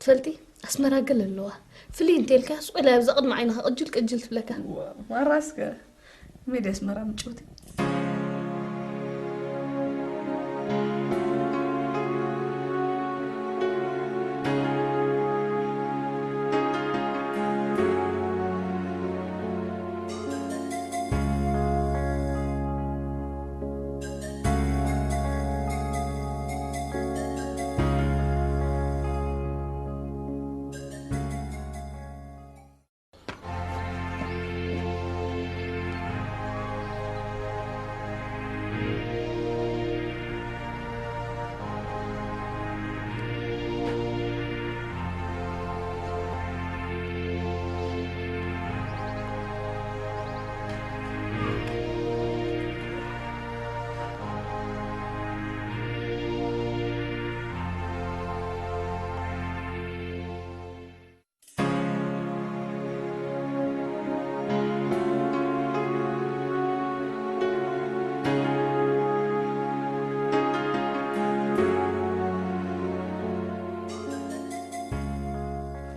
ትፈልጢ፣ ኣስመራ ገለ ኣለዋ። ፍልይ እንተልካ፣ ሱቕ ኢላ ኣብዛ ቅድሚ ዓይንኻ ቅጅል ቅጅል ትብለካ። ማራስከ፣ ሜዲ ኣስመራ ምጭውቲ።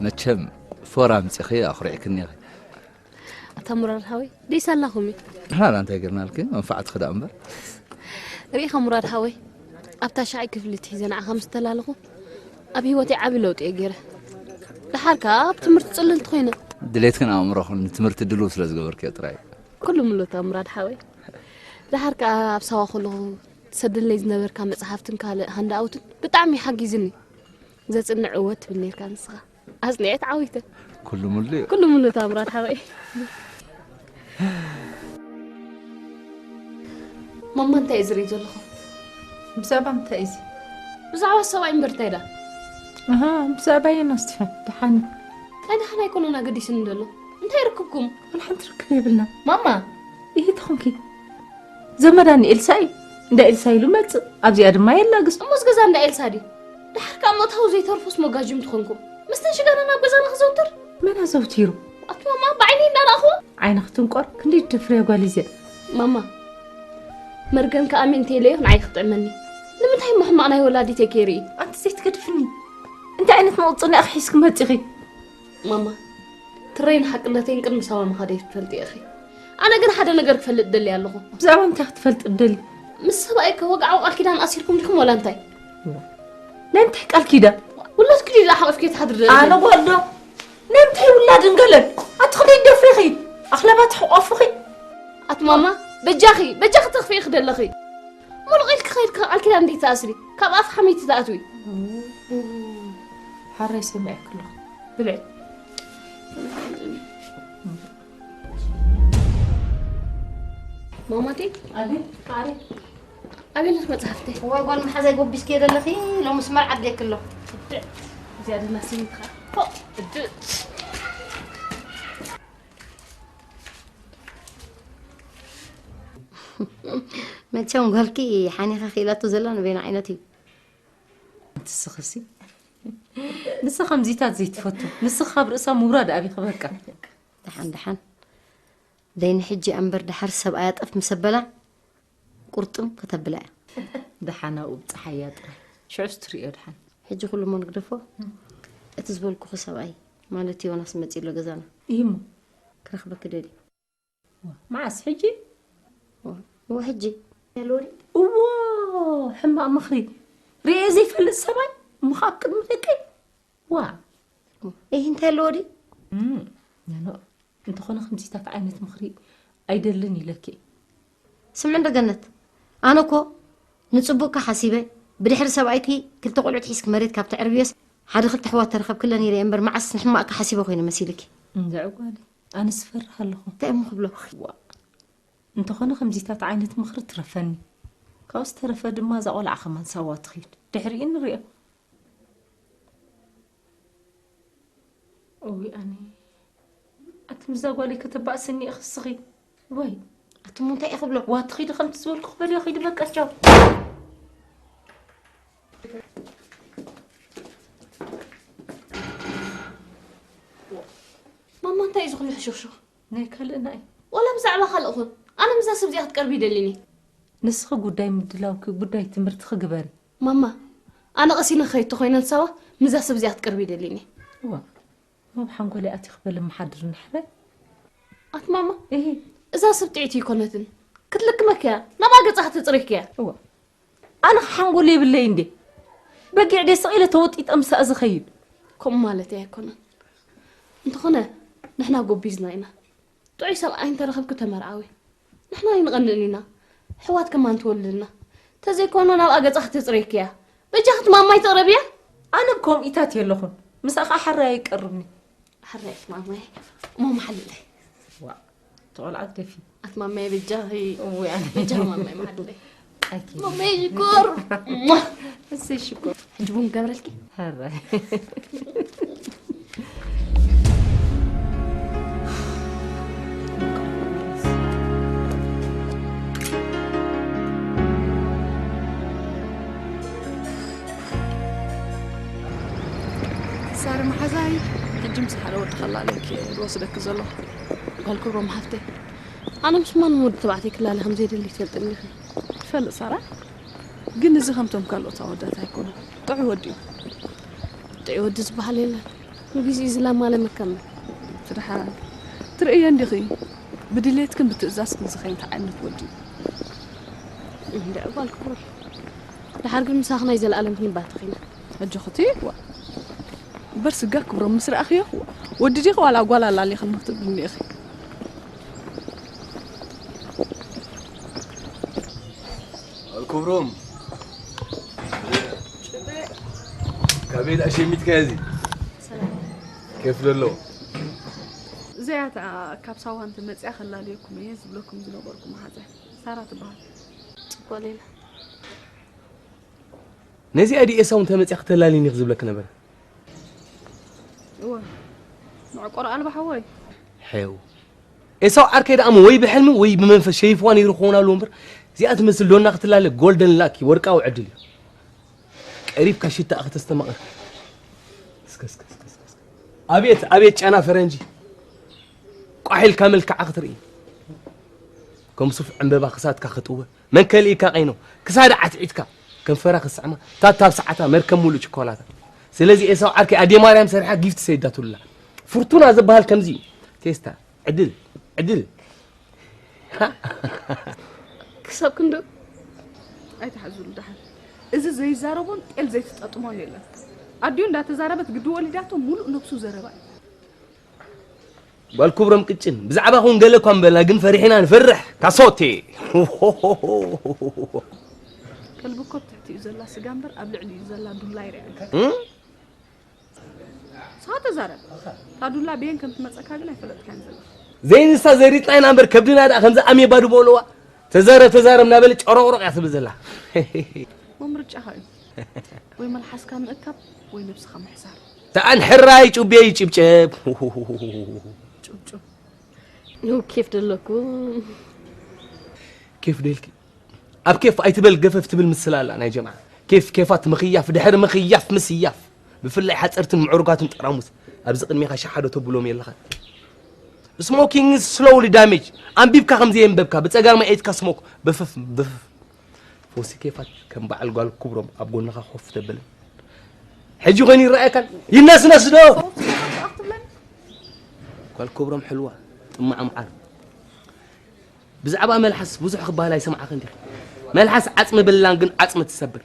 መቸም ፎር ኣምጺኺ ኣኹሪዕክኒ ኢኺ። ኣቶ ተምራር ሓወይ ደይሳላኹም እዩ። ሓላ እንታይ ገርናልክ? መንፋዕትኺ ደኣ እምበር። ርኢኻ ሙራድ ሓወይ፣ ኣብታ ሻይ ክፍሊ ትሒዘ ንዓኻ ምስ ተላለኹ ኣብ ህይወተይ ዓቢ ለውጢ እየ ገይረ። ደሓር ከኣ ኣብ ትምህርቲ ጽልልቲ ኮይነ። ድሌትክን ኣእምሮኽን ንትምህርቲ ድሉው ስለ ዝገበርክዮ ጥራይ። ኩሉ ምሉእ ተምራድ ሓወይ። ደሓር ከኣ ኣብ ሳዋ ከለኹ ትሰደለይ ዝነበርካ መጽሓፍትን ካልእ ሃንዳኣውትን ብጣዕሚ ሓጊዝኒ። ዘጽንዕ እወ ትብል ኔርካ ንስኻ። ኣጽኒዐት ዓዊተ። ኩሉ ምሉእ እዩ። ኩሉ ምሉእ ታምራት ሓወይ። ማማ እንታይ እዩ ዝርኢ ዘለኹ? ብዛዕባ እንታይ እዩ እዚ? ብዛዕባ ሰብኣይ እምበር እንታይ ዳ? ኣሃ፣ ብዛዕባ የናስ ትፈን ደሓን እዩ። እንታይ ደሓን ኣይኮነን ኣገዲስኒ ዘሎ። እንታይ ርክብኩም? ወላ ሓንቲ ርክብ የብልና። ማማ! ይሂ ተኾንኪ። ዘመዳ ንኤልሳ እዩ። እንዳ ኤልሳ ኢሉ መጽእ። ኣብዚኣ ድማ የላግስ። እሞስ ገዛ እንዳ ኤልሳ ድዩ? ደሓር ከኣ ምእታው ዘይተርፎስ መጋጅም ትኾንኩም። ምስተን ሽጋና ናብ ገዛና ክዘውትር? መን ኣዘውቲሩ? ኣቲ ማማ ብዓይኒ እንዳረኣኹዎ። ዓይንኺ ትንቆር፣ ክንደይ ትደፍርያ ጓል እዚኣ። ማማ፣ መርገም ከኣ ኣሜን እንተኢለዮ ንዓይ ክጥዕመኒ። ንምንታይ እሞ ሕማቕ ናይ ወላዲተይ ከይርኢ? ኣንቲ ዘይትገድፍኒ። እንታይ ዓይነት መቕጽኒ ኢኺ ሒዝኪ መጺኺ? ማማ፣ ትረይን ሓቅነተይን ቅድሚ ሳዋ ምኻደይ ትፈልጢ ኢኺ። ኣነ ግን ሓደ ነገር ክፈልጥ ደልየ ኣለኹ። ብዛዕባ እንታይ ክትፈልጢ ትደሊ? ምስ ሰብኣይ ከ ወግዓዊ ቃል ኪዳን ኣሲርኩም ዲኹም ወላ እንታይ? ናይ እንታይ ቃል ኪዳን? ውላድኪ ድዩ ዝሓቐፍኪ ትሓድሪ ዘለኺ? ኣነ ጓል ዶ? ናይ እንታይ ውላድን ገለን? ኣቲ ክንደይ ደፍሪኺ? ኣኽለባት ሕቆፍኺ? ኣቲ ማማ፣ በጃኺ፣ በጃኺ ተኽፍኢ ክደለኺ። ሙሉቕ ኢልኪ ከይድኪ ቃል ኪዳን እንዴት ትኣስሪ? ካብ ኣፍ ሓመይቲ ትኣትዊ። ሓራይ ሰሚዐኪ ኣለኹ። ብልዒ። ማማቴ፣ ኣቤት፣ ማዕረይ። ኣበይ ኣለሽ መጽሓፍተይ? እዋ ጓል መሓዛይ ጎቢስኪ ዘለኺ፣ ሎምስ መርዓ ኣድልየኪ ኣሎ። እድዕ፣ እዚኣ ድማ ስሚትኻ። ፎእ፣ እድዕ። መቸም ጓልኪ ሓኒኻ ክኢላቶ ዘላ ንበይና ዓይነት እዩ። ንስኽሲ ንሳ ከምዚታት ዘይትፈቱ። ንስኻ ካብ ርእሳ ምውራድ ኣቢኺ በቃ። ደሓን ደሓን። ደይኒ ሕጂ እምበር ደሓር ሰብኣያ ጠፍ ምስ ኣበላ ቁርጥም ከተብላ እያ። ደሓን ኣብኡ ብፀሓያ ጥራይ። ሽዑስ ትርእዮ ደሓን። ሕጂ ኩሉ እሞ ንግደፎ። እቲ ዝበልኩኺ ሰብኣይ ማለት ዮናስ መፂኡ ኣሎ ገዛና። እዩሞ? ክረኽበኪ ደልዩ። ዋ፣ መዓስ ሕጂ? ዋ፣ እወ ሕጂ። ያልወሪ? እዎ፣ ሕማቕ ምኽሪ። ርእየ ዘይፈልጥ ሰብኣይ እሞ ኸኣ ኣብ ቅድሚ ደቀይ። ዋ። እህ፣ እንታይ ኣለዎ ድዩ? እም፣ ኖ፣ ኖ። እንተኾነ ከምዚታት ዓይነት ምኽሪ ኣይደልን ኢለኪ። ስምዒ እንዶ ገነት፣ ኣነ እኮ ንጽቡቕካ ሓሲበ፣ ብድሕሪ ሰብኣይኪ ክልተ ቆልዑት ሒዝኪ መሬት ካብ ተዕርብዮስ፣ ሓደ ክልተ ኣሕዋት ተረኸብክለን ኢለ እየ እምበር፣ መዓስ ንሕማቕካ ሓሲበ ኮይነ መሲልኪ? እንድዒ ጓለይ፣ ኣነስ እፈርህ ኣለኹ። እንታይ እሞ ክብሎ? ዋ። እንተኾነ ከምዚታት ዓይነት ምኽሪ ትረፈኒ። ካብኡ ዝተረፈ ድማ እዛ ቆልዓ ከማን ሳዋ ትኺድ። ድሕሪኡ ንሪኦ። እውይ ኣነ። ኣቲ ምስዛ ጓለይ ከተባእስኒ ኢኺ እስኺ። ወይ። ኣቲ እሞ እንታይ እየ ክብሎ? ዋ ትኺዲ ከምቲ ዝበልኩ ክበልዮ ኺዲ በቃ ቻው። ማማ እንታይ እዩ ዝኹሉ ሕሹኽሹኽ? ናይ ካልእ ናይ። ዋላ ብዛዕባ ካልእ ኹን። ኣነ ምስዛ ሰብ እዚኣ ክትቀርቢ ይደሊኒ። ንስኺ ጉዳይ ምድላውኪ፣ ጉዳይ ትምህርትኺ ግበሪ። ማማ፣ ኣነ ቀሲነ ክኸይድ ተኾይነ ንሳዋ፣ ምስዛ ሰብ እዚኣ ክትቀርቢ ይደሊኒ። እዋ፣ ኣብ ሓንጎለይ ኣትዩ ክበል መሓድር ንሕረ። ኣት ማማ፣ እሂ። እዛ ሰብ ጥዕይቲ ኣይኮነትን። ክትልክመኪ እያ፣ ናብኣ ገጻ ከተጽርየኪ እያ። እዋ፣ ኣነ ሓንጎል የብለይ እንዴ? በጊዕ ድየ ስቕ ኢለ ተወጢጠ ምስኣ ዝኸይድ? ከምኡ ማለተይ ኣይኮነን። እንተኾነ፣ ንሕና ጎቢዝና ኢና። ጥዑይ ሰብኣይ እንተረኸብኪ ተመርዓዊ። ንሕና ኣይንቐንእን ኢና። ኣሕዋት ከማን ትወልድልና። ተዘይኮይኑ ናብኣ ገጻ ከተጽርየኪ እያ። በጃኺ እቲ ማማይ ትቕረብያ። ኣነ ብከምኢታት የለኹን። ምስኣ ኸዓ ሓራይ ኣይቀርብኒ። ሓራይ እቲ ማማይ። እሞ መሓልለይ። ዋ፣ ተቖልዓ ግደፊ። ኣቲ ማማይ በጃኺ። እውይ፣ ኣነ። በጃኺ ማማይ መሓልለይ። ኣኪ። ማማይ ሽኮር። እሰይ ሽኮር። ሕጂ ቡን ገብረልኪ? ሐራይ። ሳሪ መሓዛይ፣ ሕጂ ምስ ሓደ ወዲ ከላልየኪ እየ ዝወስደኪ ዘለኹ። ጓል ክብሮም ሓፍተይ፣ ኣነ ምስ ማንም ወዲ ተባዕታይ ክላለ ከም ዘይደሊ ትፈልጥኒ ኢኺ። ይፈልጥ ሳራ፣ ግን እዚ ከምቶም ካልኦት ኣወዳት ኣይኮነን። ጥዑይ ወዲ እዩ። ጥዑይ ወዲ ዝበሃል የለን። ንግዚኡ ዝለማለመ ከም እቲ ደሓን ትርእዮ እንዲኺ። ብድሌትክን ብትእዛዝክን ዝኸይድ ዓይነት ወዲ እዩ። እንደ ጓል ክብሮ። ድሓር ግን ምሳኽ ናይ ዘለኣለም ክንባትኽ ኢና። ሕጂ ክትይ ዋ እምበር ስጋ ክብሮም ምስ ረኣኽዮ ዋ ወዲ ዲኺ ዋላ ጓል ኣላሊኽኒ ክትብልኒ ኢኺ። ክብሮም ካበይ ደኣ ሸሚትካዮ እዚ? ኬፍ ዘለዎ። እዚኣ እታ ካብ ሳዋ እንተመፅያ ከላልየኩም እየ ዝብለኩም ዝነበርኩ መሓዛ ሳራ ትበሃል። ጽቡቕ ሌላ። ነዚኣ ድየ ኤሳው እንተመፅያ ክተላልይኒ ክዝብለኪ ነበረ። እወ ንዕቆር ኣልባ ሓወይ። ሐው ኤሳው ዓርከይ ደኣ ወይ ብሕልሚ ወይ ብመንፈስ ሸይፍዋ ነይሩ ክኸውን ኣለዎ እምበር እዚኣ ትመስል ዶና ክትላለ ጎልደን ላኪ ወርቃዊ ዕድል እዩ። ቀሪብካ ሽታኣ ከተስተማቕር። እስከ እስከ እስከ እስከ እስከ። ኣቤት ኣቤት ጨና ፈረንጂ። ቋሕ ኢልካ መልክዓ ክትርኢ። ከም ሱፍ ዕምበባ ክሳድካ ክጥወ። መን ከልኢካ ቀይኖ። ክሳዳ ዓትዒትካ። ከንፈራ ክስዕማ። ታታ ኣብ ሰዓታ መርከብ ሙሉእ ችኮላታ። ስለዚ ኤሳው ዓርከይ ኣዴ ማርያም ሰሪሓ ጊፍት ሰይዳትሉላ። ፍርቱና ዝበሃል ከምዚ እዩ። ቴስታ። ዕድል ዕድል ክሳብ ክንዱ ኣይትሓዝሉ ደሓን። እዚ ዘይዛረቦን ጤል ዘይትጠጥሞን የለን። ኣዲኡ እንዳተዛረበት ግዲ ወሊዳቶ ሙሉእ ነብሱ ዘረባ እዩ። ጓል ክብሮም ቅጭን ብዛዕባ ኹን ገለ እኳ ምበልና ግን ፈሪሕና ንፈርሕ ካሶቴ ከልቢ እኮ ኣብ ትሕቲኡ ዘላ ስጋ እምበር ኣብ ልዕሊኡ ዘላ ዱላ ይርኣየካ። ንስኻ ተዛረብ። እታ ዱላ ብየን ከም ትመጸካ ግን ኣይፈለጥካን ዘለኻ። ዘይንሳ ዘሪጥና ኢና እምበር ከብድና ደኣ ከምዚ ኣሜባ ድበልዋ ተዛረብ ተዛረብ እናበለ ጨሮቅሮቅ እያ ትብል ዘላ። እሞ ምርጫኻ እዩ። ወይ መልሓስካ ምእካብ ወይ ነብስኻ ምሕሳር። ተኣን ሕራይ ጩቤ ይጭብጨብ። ጩብጩብ። ኬፍ ደለኩም። ኬፍ ደልኪ ኣብ ኬፍ ኣይትበል ገፈፍ ትብል ምስላ ኣላ ናይ ጀምዓ። ኬፍ ኬፋት ምኽያፍ ድሕሪ ምኽያፍ ምስያፍ ብፍላይ ሓፀርትን ምዕሩጋትን ጠራሙዝ ኣብዚ ቅድሜኻ ሸሓዶ ተብሎም የለኻን። Smoking is slowly damage ኣንቢብካ ከም ዘየንበብካ ብፀጋማይ ኢድካ ስሞክ ብፍፍ ብፍፍ ፈውሲ ኬፋት ከም በዓል ጓል ክብሮም ኣብ ጎንኻ ኮፍ ተብልን ሕጂ ኮይኑ ይረኣየካን ይነስነስ ዶ ጓል ክብሮም ሕልዋ ጥማዕ መዓር ብዛዕባ መልሓስ ብዙሕ ክበሃል ኣይሰማዕኽን ዲኺ? መልሓስ ዓጽሚ በላን ግን ዓጽሚ ትሰብር።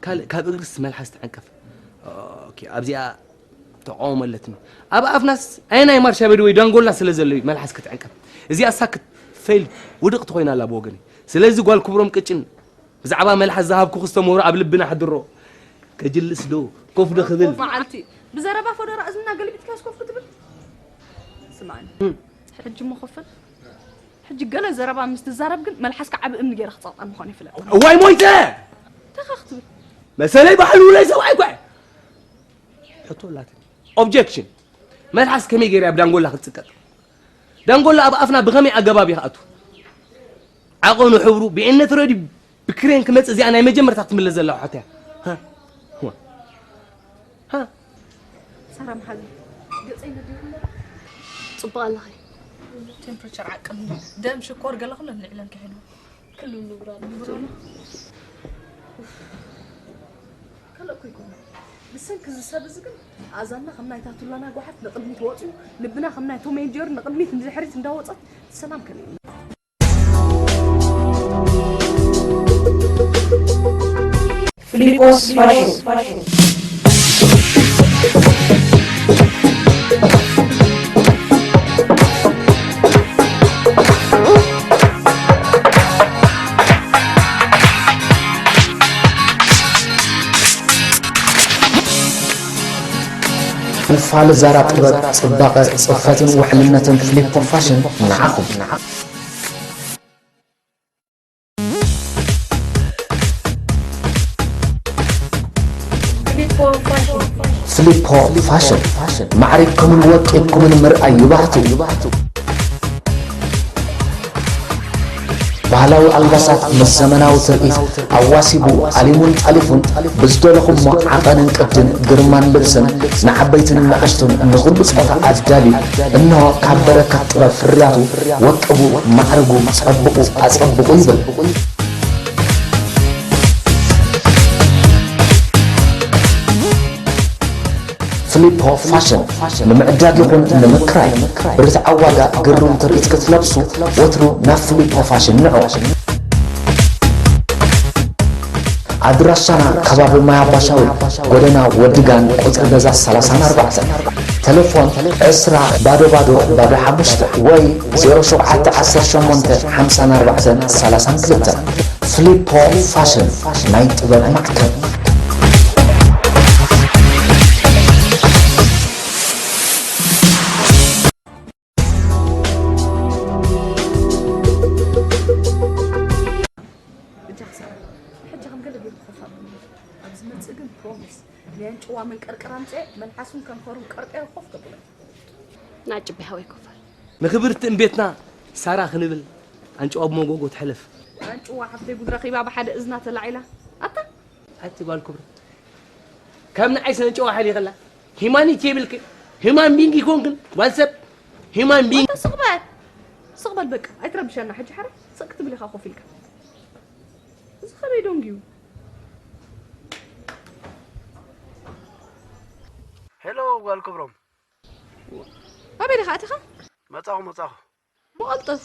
ካልእ ካብ እግርስ መልሓስ ትዕንቀፍ። ኦኬ ኣብዚኣ ተቃውሞ ኣለትኒ። ኣብ ኣፍናስ ኣየናይ ማርሻ ቤድ ወይ ዳንጎላ ስለ ዘሎ እዩ መልሓስ ክትዕንቀፍ። እዚኣ ሳክት ፌል ውድቕቲ ኮይና ኣላ ብወገነይ። ስለዚ ጓል ክብሮም ቅጭን ብዛዕባ መልሓስ ዝሃብኩ ክስተምህሮ ኣብ ልብና ሕድሮ። ከጅልስ ዶ ኮፍ ዶ ክብል? መዓልቲ ብዘረባ ፈደራ እዝና ገልቢጥካስ ኮፍ ክትብል? ስማዕኒ ሕጂ እሞ ኮፍን ሕጂ ገለ ዘረባ ምስ ትዛረብ ግን መልሓስካ ዓቢ እምኒ ገይረ ክጸቕጠን ምዃኑ ይፍለጥ። እዋይ ሞይተ! ተኻ ክትብል መሰለይ ባሕሉ ለይ ሰብኣይ ኳ ሕቶ ላትን ኦብጀክሽን መልሓስ ከመይ ገይረ ኣብ ዳንጎላ ክትጽቀጥ ዳንጎላ ኣብ ኣፍና ብኸመይ ኣገባብ ይኽኣቱ ዓቐኑ ሕብሩ ብኤነት ረዲ ብክሬን ክመጽእ እዚኣ ናይ መጀመርታ ክትምለስ ዘለዋ ሕቶ እያ። ሃ? እዋ። ሃ? ሳራ መሓዚ ገጸይ ነዲሩ እምበር ጽቡቕ ኣለኺ። ቴምፕሬቸር ዓቅን ደም ሽኮር ገለ ኩለን ልዕለን ከሒሉ ክሉ ንብራ ንብራ ካልእ እኮ ይኮነ ብሰንኪ እዚ ሰብ እዚ ግን ኣእዛንና ከም ናይታ ቱላና ጓሓፍ ንቕድሚት ወፂኡ ልብና ከም ናይ ቶም ኤንድ ጀሪ ንቕድሚት ንድሕሪት እንዳወፀት ሰላም ከልእና Filipos Fashion. ንፋል ዛራ ጥበብ፣ ጽባቐ፣ ጽፈትን ውሕልነትን ፍሊፖ ፋሽን ንዓኹም። ፍሊፖ ፋሽን ማዕሪግኩምን ወቂብኩምን ምርኣይ ይባህቱ። ባህላዊ ኣልባሳት ምስ ዘመናዊ ትርኢት ኣዋሲቡ ኣሊሙን ጠሊፉን ብዝደለኹሞ ዓቐንን ቅድን ግርማን ልብስን ንዓበይትን ንኣሽቱን ንኹሉ ጾታ ኣዳልዩ እንሆ ካብ በረከት ጥበብ ፍርያቱ ወቅቡ ማዕርጉ ጸብቑ ኣጸብቑ ይብል። ፍሊፖ ፋሽን ንምዕዳግ ይኹን ንምክራይ ብርትዓዊ ዋጋ ግርም ትርኢት ክትለብሱ ወትሩ ናብ ፍሊፖ ፋሽን ንዑ። ኣድራሻና ከባቢ ማይ ኣባሻውል ጎደና ወዲ ጋን ቁፅሪ ገዛ ሰላሳን ኣርባዕተን፣ ቴሌፎን ዕስራ ባዶ ባዶ ባዶ ሓሙሽተ ወይ ዜሮ ሸውዓተ ዓሰርተ ሸሞንተ ሓምሳን ኣርባዕተን ሰላሳን ክልተን። ፍሊፖ ፋሽን ናይ ጥበብ ማዕከን። ብጃክሰን ሕጂ ከም ገለ ገይሩ ክኸፋ ኣብ ዝመጽእ ግን ፕሮሚስ ናይ ኣንጭዋ መንቀርቀር ኣምጽኤ መልሓሱን ከንፈሩን ቀርጠዮ ኮፍ ከብሎ። ናጭቢ ሃወይ ኮፈር ንክብርቲ እምቤትና ሳራ ክንብል ኣንጭዋ ብመጎጎ ትሕለፍ። ኣንጭዋ ሓፍተይ ጉድ ረኺባ ብሓደ እዝና ተላዒላ። ኣታ ኣቲ ጓል ክብሪ ካብ ንዓይ ስነ ጨዋ ሓሊኸላ ሂማኒት የብልክን። ሂማን ቢንግ ይኮንክን ጓል ሰብ ሂማን ቢንግ። ኣታ ስቕ በል ስቕ በል በቃ ኣይትረብሸና። ሕጂ ሓረ ስቕ ክትብል ኢኻ ኮፍ ኢልካ። እዚ ከመይ ደንግዩ? ሄሎ ጓል ክብሮም ኣበይ ዲኻ ኣቲኻ? መጻኹ መጻኹ ብቐልጥፍ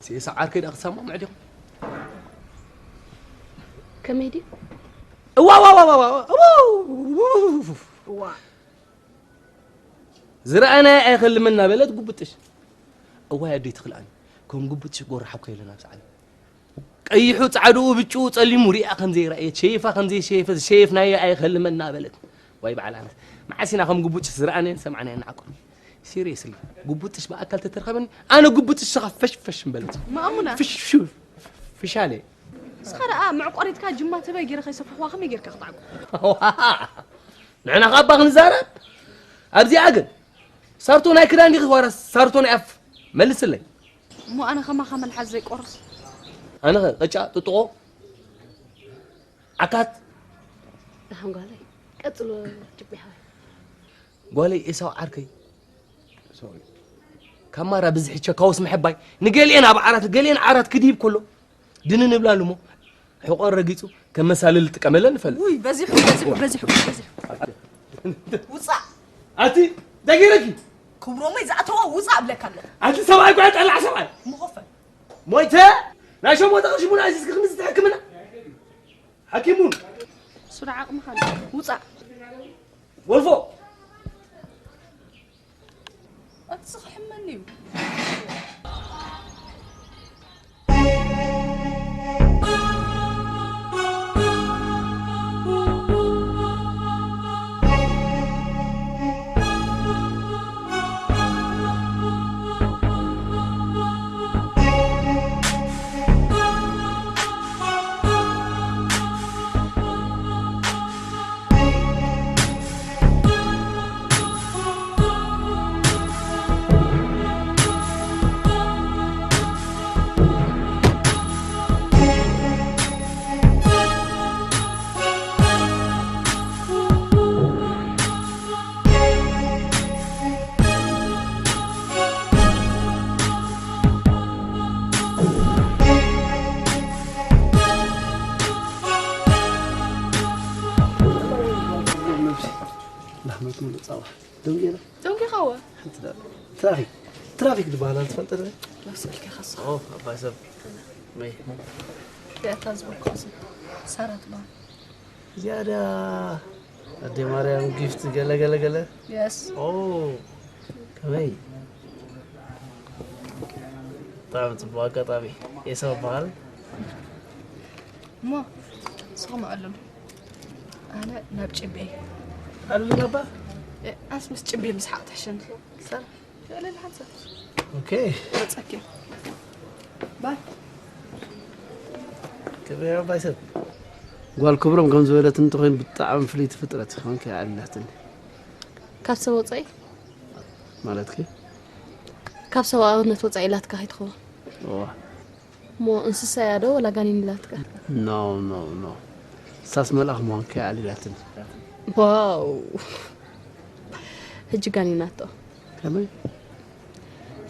ሲእሳ ዓርከይ ዳ ክሰማምዕ ዲኹም? ከመይ ድዩ? እዋ እዋ እዋ እዋ እዋ እዋ ዝረኣናዮ ኣይኸልመና በለት ጉብጥሽ። እዋይ ኣደይ ትኽልኣኒ ከም ጉብጥሽ ጎራሓ እኮ የለን ኣብዚ ዓለም። ቀይሑ ጻዕድኡ ብጭኡ ጸሊሙ ሪኣ ከም ዘይረኣየት ሸይፋ ከም ዘይሸየፈት ዝሸየፍናዮ ኣይኸልመና በለት። ዋይ በዓል ኣነስ መዓስ ኢና ከም ጉብጥሽ ዝረኣናዮን ዝሰማዕናዮን ንዓቁር። ሲሪየስሊ ጉብጥሽ ብኣካል ተተርኸበኒ ኣነ ጉብጥሽ ስኻ ፈሽ ፈሽ ምበለት። ማእሙና ፍሽ ፍሻለ እስኻ ደኣ መዕቆሪትካ ጅማ ተበይ ገይረ ከይሰፈኽዋ ከመይ ጌርካ ክትዓቁ? ንሕና ካብ ኣባ ክንዛረብ ኣብዚኣ ግን ሳርቶ ናይ ክዳን ዲኺ ዋላ ሳርቶ ናይ ኣፍ መልስለይ። እሞ ኣነ ከማኻ መልሓስ ዘይቆርስ ኣነ ኸ ቅጫ ጥጥቆ ዓካት ደሓን ጓለይ ቀጽሎ ጅቢ ሓወይ ጓለይ ኤሳው ዓርከይ ሶሪ ካብ ማራ ብዝሒ ቸካውስ ምሕባይ ንገሊአን ኣብ ዓራት ገሊአን ዓራት ክድሂብ ከሎ ድንን እብላሉ እሞ ሕቆን ረጊጹ ከም መሳልል ዝጥቀመለን ንፈልጥ። ውይ በዚሑ በዚሑ በዚሑ በዚሑ ውፃእ ኣቲ እንታይ ገይረኪ ክብሮመይ ዝኣተዋ ውፃእ እብለካ ኣለኹ ኣቲ ሰብኣይ ጓ ጠላዕ ሰብኣይ ምኸፈል ሞይተ ናይ ሸሞንተ ቅርሺ ቡና ኣዚዝኪ ክንዲ ዝተሕክምና ሓኪሙን ሱራ ዓቕምኻ ውፃእ ጎልፎ ኣቲ ዝኽሕመኒ እዩ ላሕመት ሙሉእ ፃባ ደንጌላ ደንጊኻወ ትራፊክ ትራፊክ ዝበሃል ትፈልጥ ዶ መሰልካ ከሳ ኣባይ ሰብ መይ ያታ ዝበልኩ ሳራ ትበሃል ዝያዳ ኣደ ማርያም ጊፍት ገለ ገለ ገለ የስ ኦ ከመይ ብጣዕሚ ፅቡቅ ኣጋጣሚ ኤሳው በሃል እሞ ንስኹም ኣለሉ ኣነ ናብ ጭቤ ኣሉ ናባ ኣስ ምስ ጭቤ ምስሓቅ ትሕሸኒ ሰላም ልዕሊ ሓንሳብ ኦኬ ወፀኪ ባይ ክብሪ ኣባይ ሰብ ጓል ክብሮም ከም ዝበለት እንተኮይኑ ብጣዕሚ ፍልይቲ ፍጥረት ኮንከ ኣላትኒ ካብ ሰብ ወፃኢ ማለትኪ ካብ ሰብኣውነት ወፃኢ ኢላትካ ከይትኸውን እዋ እሞ እንስሳ እያ ዶ ወላ ጋኒን ኢላትካ ኖ ኖ ኖ እሳስ መልኣኽ ምዃንከ ኣሊላትኒ ዋው ሕጂ ጋኒናቶ ከመይ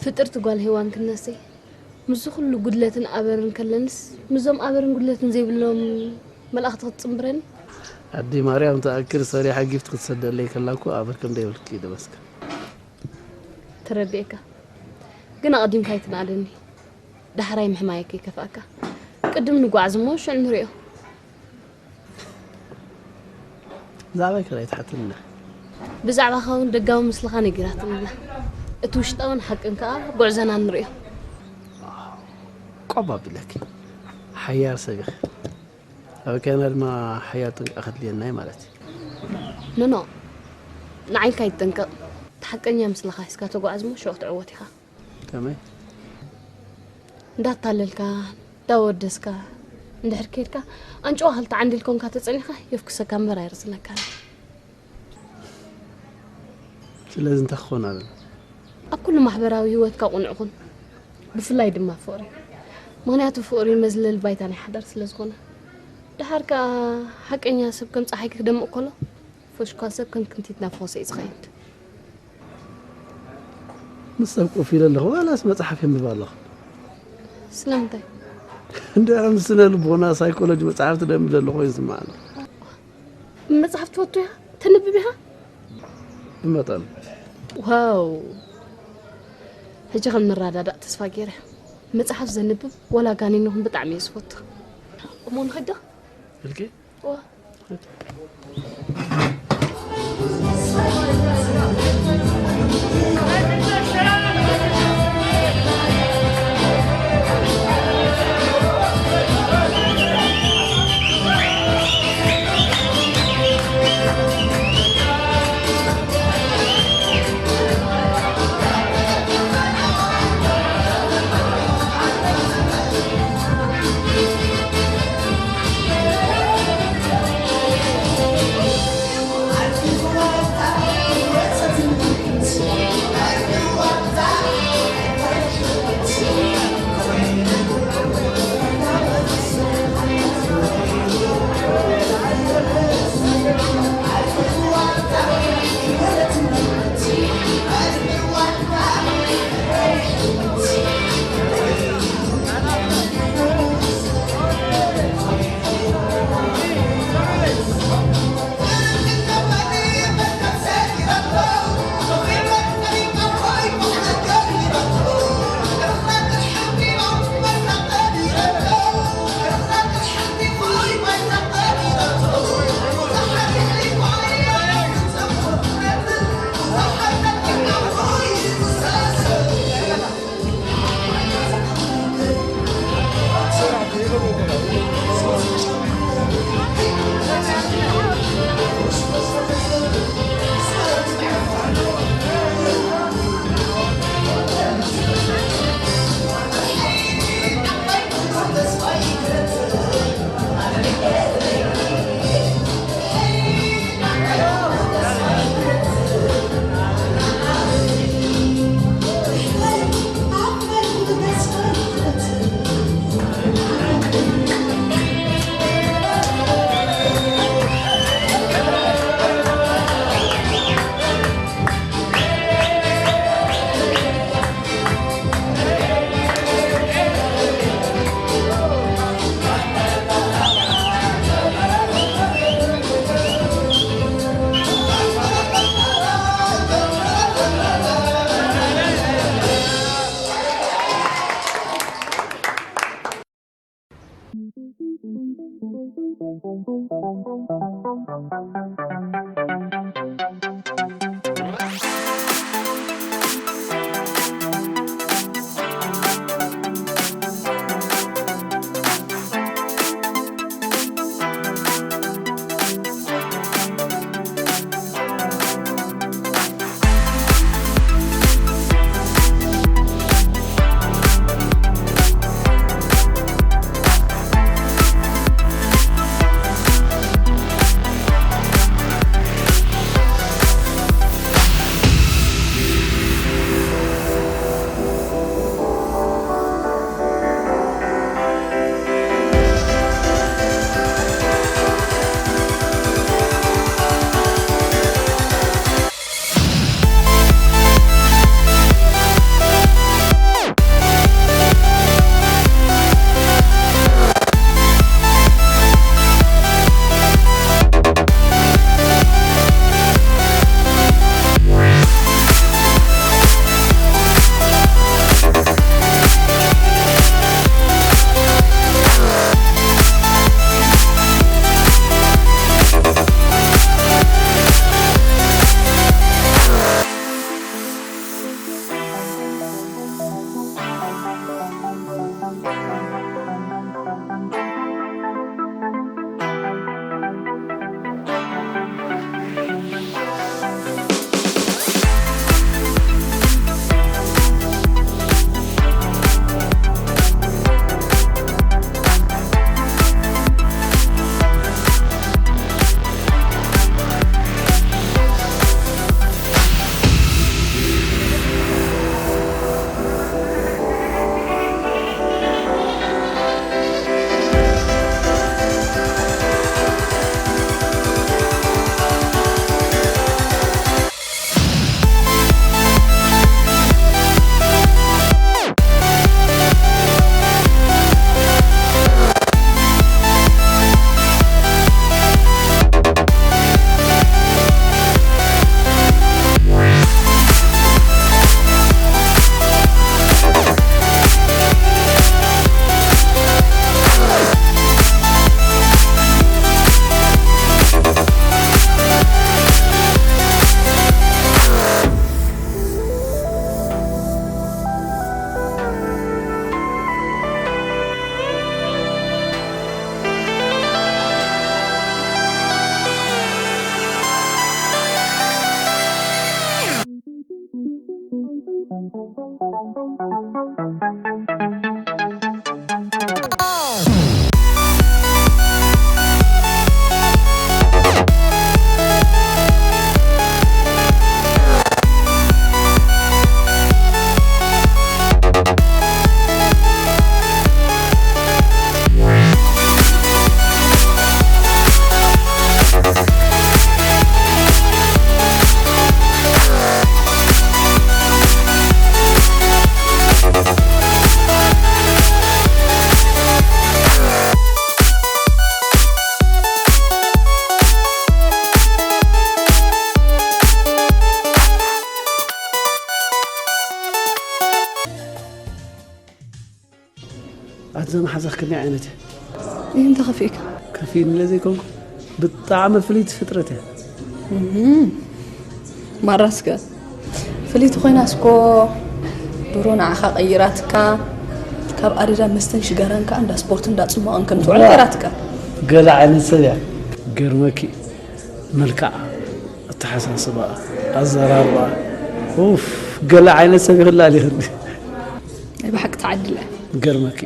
ፍጥርቲ ጓል ሄዋን ክነሰይ ምስዚ ኩሉ ጉድለትን ኣበርን ከለንስ ምስዞም ኣበርን ጉድለትን ዘይብሎም መላእኽቲ ክትፅምብረኒ ኣዲ ማርያም ትኣክል ሰሪሓ ጊፍት ክትሰደለይ ከላ እኮ ኣበር ከም ደይብልኪ ደበስካ። ተረዲኤካ። ግን ኣቐዲምካ ኣይትንኣደኒ። ዳሕራይ ምሕማይ ከይከፍኣካ። ቅድም ንጓዓዝ እሞ ሽዑ ንሪኦ። ብዛዕባይ ከላይ ትሓትንና። ብዛዕባኻ እውን ደጋዊ ምስልኻ ነጊራትንና። እቲ ውሽጣውን ሓቅን ከኣ ጉዕዘና ንሪኦ። ቆብ ኣብለኪ ሓያል ሰብ ኢኺ። ኣብ ከና ድማ ሓያል ጥንቃቐ ከድልየና እዩ ማለት እዩ። ኖኖ ንዓይልካ ይጠንቀቕ። እቲ ሓቀኛ ምስልኻ ሒዝካ ተጓዓዝ እሞ ሽዑ ክትዕወት ኢኻ። ከመይ? እንዳታለልካ እንዳወደስካ እንድሕር ከይድካ ኣንጭዋ ክልተ ዓንዲ ኢልኮንካ ተጸኒኻ የፍኩሰካ እምበር ኣይርዝነካን። ስለዚ እንታይ ክኸውን ኣለና? ኣብ ኩሉ ማሕበራዊ ህይወትካ ቁኑዕ ኩን፣ ብፍላይ ድማ ፍቕሪ። ምኽንያቱ ፍቕሪ መዝለል ባይታ ናይ ሓዳር ስለ ዝኾነ። ደሓር ከኣ ሓቀኛ ሰብ ከም ጸሓይ ክደምቕ ከሎ፣ ፈሽኳል ሰብ ከም ክንቲት ናብ ፈወሰ እዩ ዝኸይድ። ምስ ሰብ ኮፍ ኢለ ኣለኹ ዋላስ መጽሓፍ የንብብ ኣለኹ? ስለምንታይ? እንደ ምስ ስነ ልቦና ሳይኮሎጂ መጽሓፍ ትደንብ ዘሎ ኮይኑ ይስምዓኒ። መጽሓፍ ትፈቱ ኢኻ? ተንብብ ኢኻ? ብመጠኑ። ዋው! ሕጂ ከም ንረዳዳእ ተስፋ ገይረ። መጽሓፍ ዘንብብ ዋላ ጋኒን ይኹን ብጣዕሚ እየ ዝፈቱ። እሞ ንኸይድ ዶ? ኢልኪ? ዋ። ኣቲ ዘመሓዛኽ ከመይ ዓይነት እያ? ይህን ተኸፊእካ? ከፊእኒ ኢለ ዘይኮንኩ፣ ብጣዕሚ ፍልይቲ ፍጥረት እያ። ማራስከ ፍልይቲ ኮይናስ እኮ ድሮ ንዓኻ ቀይራትካ፣ ካብ ኣደዳ መስተን ሽጋራን ከኣ እንዳ ስፖርት እንዳ ጽሟቕን ከም ትውዕል ዋ! ገይራትካ። ገለ ዓይነት ሰብ እያ። ገርመኪ፣ መልክዓ፣ ኣተሓሳስባኣ፣ ኣዘራርባኣ፣ ኡፍ፣ ገለ ዓይነት ሰብ ይኽላል ይኽእል። ናይ ብሓቂ ተዓዲለ። ገርመኪ፣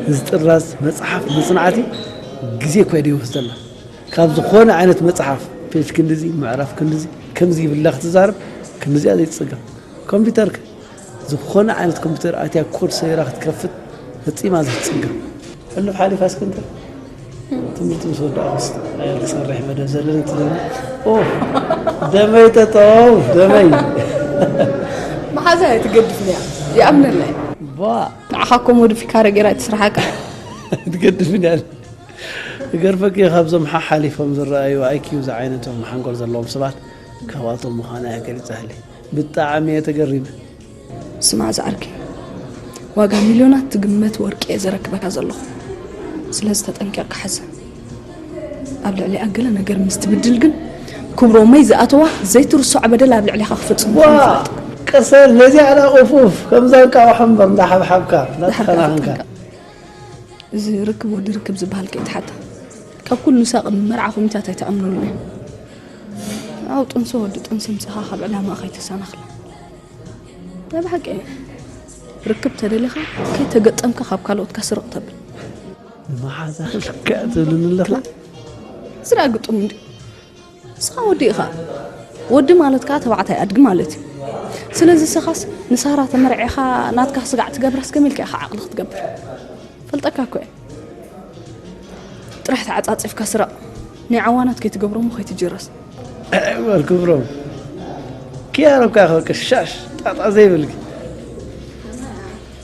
እዚ ጥራዝ መጽሓፍ መጽናዕቲ ግዜ እኳ እዩ ደይወስደላ። ካብ ዝኾነ ዓይነት መጽሓፍ ፔጅ ክንድዚ፣ ምዕራፍ ክንድዚ፣ ከምዚ ይብላ ክትዛረብ፣ ክንድዚኣ ዘይትጽገም። ኮምፒውተር ከ? ዝኾነ ዓይነት ኮምፒውተር ኣትያ ኮድ ሰይራ ክትከፍት ፈጺማ ዘይትጽገም። ሕሉፍ ሓሊፋ እስኪ እንተ ትምህርቲ ምስ ወዳእኩስ ኣየ ክሰርሕ መደብ ዘለኒ ትብለኒ። ኦ፣ ደመይ ጠጠው፣ ደመይ። መሓዛ እያ ትገድፍኒ እያ። ይኣምነላ እየ። ባ። ንዓኻ እኮ ሞዲፊካረ ገይራ እትስርሓካ። ትገድፍኒ እያ። ይገርመኪ፣ ካብዞም ሓሓሊፎም ዝረኣዩ ኣይ ኪው ዝዓይነቶም ሓንጎል ዘለዎም ሰባት ካብኣቶም ምዃና እያ ገሊጻ ህሊ። ብጣዕሚ እየ ተገሪመ። ስማዕ ዝዓርከይ፣ ዋጋ ሚልዮናት ትግመት ወርቂ እየ ዘረክበካ ዘለኹ። ስለዚ ተጠንቂቕካ ሓዘ። ኣብ ልዕሊኣ ገለ ነገር ምስ ትብድል ግን ክብሮመይ ዝኣተዋ ዘይትርስዖ በደል ኣብ ልዕሊኻ ክፍጽም ዋ! ምዃኑ ፍለጥ። ቅሰን ነዚኣ ላ ኡፍ ኡፍ፣ ከምዛ እንቃቑሖ እምበር እንዳሓብሓብካ፣ እንዳተኸናኸንካ። ተጠንቀቕ። እዚ ርክብ ወዲ ርክብ ዝበሃል ከይትሓታ። ካብ ኩሉ ንሳ ቅድሚ መርዓ ኮሚታት ኣይትኣምነሉን እያ። ኣብ ጥንሲ ወዲ ጥንሲ ምሳኻ ካብ ዕላማ ከይተሰናኽላ። ናይ ብሓቂ እየ። ርክብ ተደሊኻ ከይተገጠምካ ካብ ካልኦትካ ስርቕ ተብል። ንመሓዛ ልክዕ ትብልኒ ኣለኻ። ስራ ግጥም እንዲ። ንስኻ ወዲ ኢኻ። ወዲ ማለት ከኣ ተባዕታይ ኣድጊ ማለት እዩ። ስለዚ ንስኻስ ንሳራ ተመርዒኻ ናትካ ስጋዕ ትገብራስ ከመይ ኢልካ ኢኻ ዓቕሊ ክትገብር? ፈልጠካ እኮ እየ። ጥራሕ ተዓጻጺፍካ ስረቕ። ናይ ዓዋናት ከይትገብሮሞ ከይትጅረስ። ጓል ክብሮም። ኪያሮካ ኢኻ በቃ ሻሽ ጣጣ ዘይብልኪ።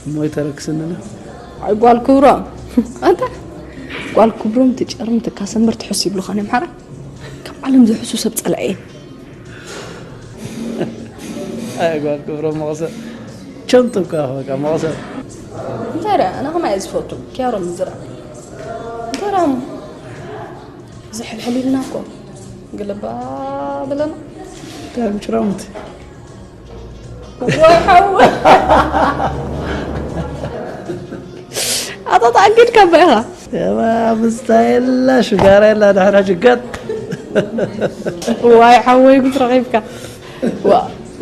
እሞ ይተረክስንና። ኣይ ጓል ክብሮም። ኣንታ ጓል ክብሮም ትጨርም ትካሰምበር ትሕስ ይብሉኻ ናይ ኣምሓራ። ካብ ዓለም ዝሕሱ ሰብ ጸላኤ። ኣይ ጓል ክብሮም መቕሰ። ቸምጥም ከኣ በቃ መቕሰ። እንታይ ደኣ ኣነ ከማይ እየ ዝፈቱ። ኪያሮም ዝራ። እንታይ ደኣ እሞ? ዝሕልሕል ኢልና እኮ። ግልባ ብለና። እንታይ ምጭራሙት? ወይ ሓወይ። ኣታ ተኣጊድካ እባ ኢኻ። የባ ምስታ የላ ሽጋራ የላ ድሕር ሕጂ ገጥ። ዋይ ሓወይ ጉድ ረኺብካ። ዋ፣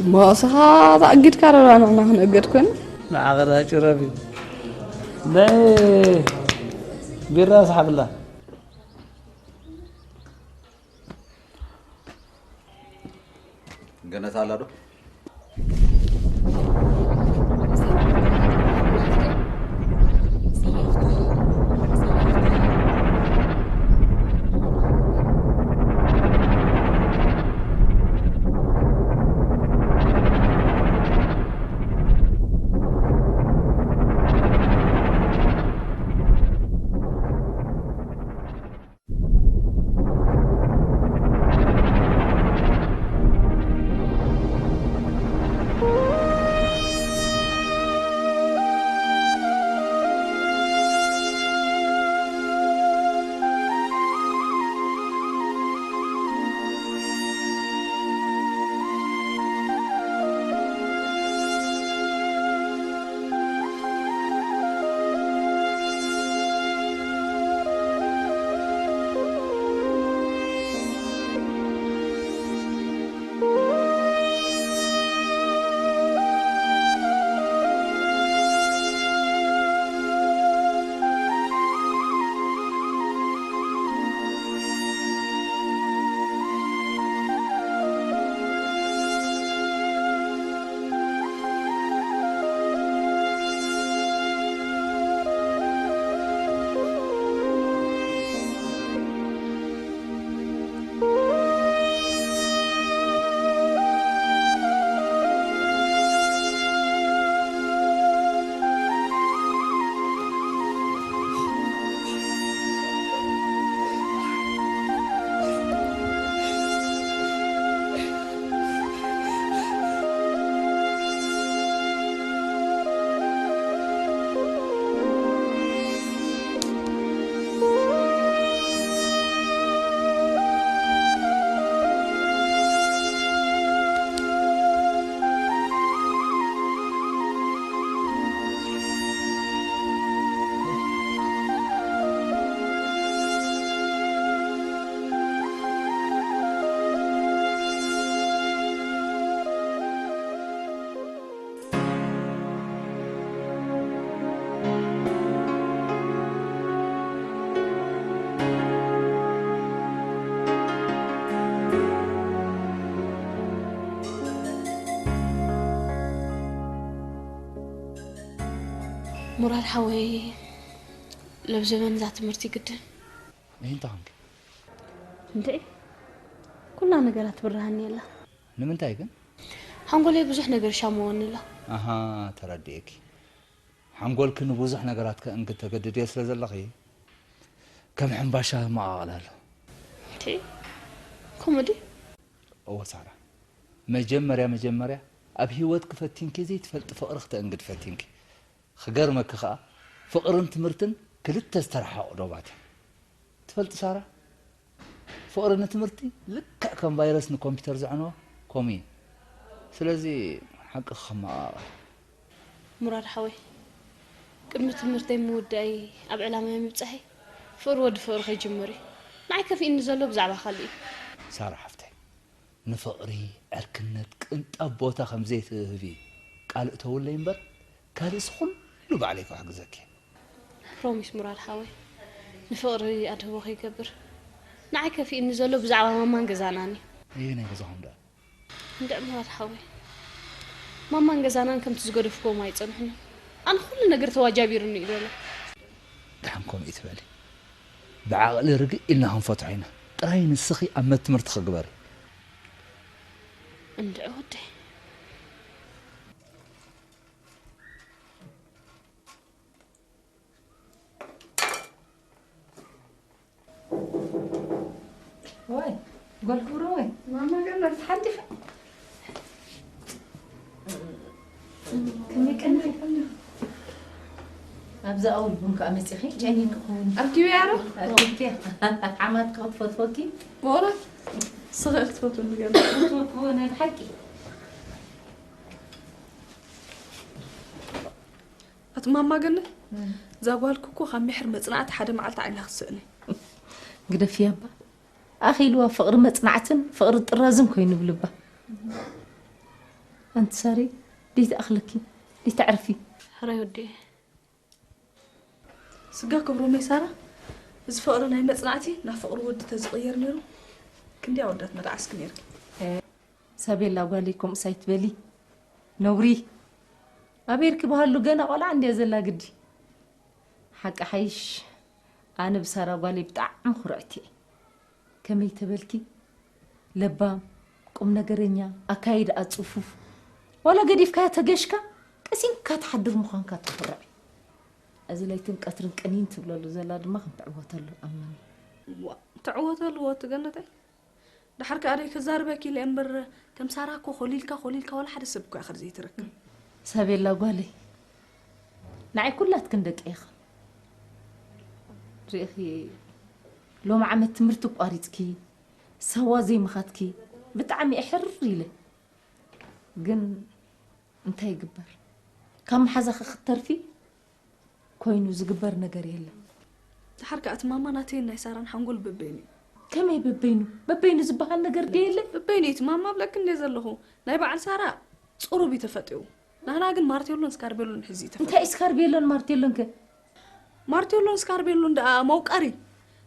እሞ እስኻ ተኣጊድካ ዶ ንሕና ክንእገድ ኮይና? ንዓኻ ዳ ጭረፍ እዩ። ናይ ቢራ ስሓብላ። ገነት ኣላ ዶ? ሙራድ ሓወይ፣ ለብ ዘበን እዛ ትምህርቲ ግድን። እንታይ ኮንኪ? እንዴ፣ ኩላ ነገራት ብርሃን የላ። ንምንታይ ግን? ሓንጎለይ ብዙሕ ነገር ሻመወኒ ኣሎ። ኣሃ፣ ተረዲኤኪ። ሓንጎልኪ ንብዙሕ ነገራት ከእንግድ ተገድድዮ ስለ ዘለኺ፣ ከም ሕምባሻ መቓቕል ኣሎ። እንዴ፣ ከምኡ ድዩ? እወ ሳራ፣ መጀመርያ መጀመርያ ኣብ ህይወትኪ ፈቲንኪ ዘይትፈልጢ ፍቕሪ ክተእንግድ ፈቲንኪ። ክገርመኪ ከኣ፣ ፍቕርን ትምህርትን ክልተ ዝተረሓቑ ዶባት እዮም። ትፈልጢ ሳራ፣ ፍቕሪ ንትምህርቲ ልክዕ ከም ቫይረስ ንኮምፒውተር ዘዕነወ ከምኡ እዩ። ስለዚ ሓቂ ከመቓቕል። ሙራድ ሓወይ፣ ቅድሚ ትምህርተይ ምውዳእይ ኣብ ዕላማይ ምብጻሐይ ፍቕሪ ወዲ ፍቕሪ ከይጅምር እዩ። ንዓይ ከፊእኒ ዘሎ ብዛዕባ ካልእ እዩ። ሳራ ሓፍተይ፣ ንፍቕሪ ዕርክነት ቅንጣብ ቦታ ከም ዘይትህቢ ቃል እተውለይ እምበር፣ ካልእስ ኩሉ ባዕለይ ክሕግዘኪ። ፕሮሚስ ሙራድ ሓወይ፣ ንፍቕሪ ኣድህቦ ከይገብር። ንዓይ ከፊእኒ ዘሎ ብዛዕባ ማማን ገዛናን እዩ። ኣየናይ ገዛኹም ደኣ? እንድዒ ሙራድ ሓወይ፣ ማማን ገዛናን ከምቲ ዝገደፍክዎም ኣይጸንሑን እዮም። ኣነ ኩሉ ነገር ተዋጃቢሩኒ እዩ ዘሎ። ደሓን ከምኡ ይትበሊ። ብዓቕሊ ርግእ ኢልና ክንፈትሖ ኢና። ጥራይ ንስኺ ኣብ መትምህርትኺ ግበሪ። እንድዒ ወደይ። ወይ፣ ጓል ክብሮ ወይ። ማማ ገነት ሓንዲፋ። ከመይ ቀኒኺ? ኣብዚ ኣውል ቡን ከኣ መጺኺ? ጨኒኒ ክኸውን። ኣብ ኪውያ ዶ? ኣብ ኪውያ። ሓማት ክትፈትወኪ? በእውነት? ስኺ ክትፈትወኒ ገለ። ክትፈትዎ ናይ ብሓቂ። ኣቲ ማማ ገነት፣ እም። እዛ ጓልኪ እኮ ካብ ሚሕር መጽናዕቲ ሓደ መዓልቲ ዓይና ክትስእን እያ። ግደፍያ እባ። ኣኺልዋ ፍቕሪ መጽናዕትን ፍቕሪ ጥራዝን ኮይኑ ብልባ። ኣንቲ ሳሪ፣ ደይትኣኽለኪ፣ ደይትዕርፊ። ሕራይ ወዲ። ስጋ ክብሮመይ ሳራ፣ እዚ ፍቕሪ ናይ መጽናዕቲ ናብ ፍቕሪ ወዲ ተዝቕየር ነይሩ፣ ክንደይ ኣወዳት መርዓስኪ ነይርኪ። ሳቤላ ጓለይ፣ ከምኡስ ኣይትበሊ። ነውሪ። ኣበይ ርኪ በሃሉ፣ ገና ቆልዓ እንድያ ዘላ ግዲ። ሓቂ ሓይሽ፣ ኣነ ብሳራ ጓለይ ብጣዕሚ ኩርዕቲ እየ። ከመይ ተበልኪ? ለባም፣ ቁም ነገረኛ፣ ኣካይድኣ ጽፉፍ። ዋላ ገዲፍካያ ተገሽካ፣ ቀሲንካ ትሓድር ምዃንካ ተኹርዕ። እዚ ለይትን ቀትርን ቅኒን ትብለሉ ዘላ ድማ ከም ትዕወተሉ ኣምኒ። ዋ፣ ትዕወተሉ ወ ትገነተይ? ደሓር ከኣ ደይ ክዛርበኪ ኢለ እምበር፣ ከም ሳራ እኮ ኮሊልካ ኮሊልካ ዋላ ሓደ ሰብ እኮ ኢኻ ዘይትረክብ። ሳቤላ ጓለይ፣ ንዓይ ኩላትክን ደቂ ኢኻ። ርኢኺ፣ ሎሚ ዓመት ትምህርቲ ኣቋሪጽኪ፣ ሳዋ ዘይምኻድኪ፣ ብጣዕሚ እየ ሕር ኢለ። ግን እንታይ ይግበር? ካብ መሓዛኺ ክትተርፊ ኮይኑ ዝግበር ነገር የለን። ደሓር ከኣ እቲ ማማ ናተይን ናይ ሳራን ሓንጎል በበይኑ እዩ። ከመይ በበይኑ? በበይኑ ዝበሃል ነገር ድየ የለ? በበይኑ እዩ። እቲ ማማ እብለኪ እንድየ ዘለኹ። ናይ በዓል ሳራ ጽሩብ እዩ ተፈጢሩ። ናህና ግን ማርቴሎን ስካርቤሎን ሕዚ እዩ ተፈጢሩ። እንታይ ስካርቤሎን ማርቴሎን ከ? ማርቴሎን ስካርቤሎን ደኣ መውቀሪ።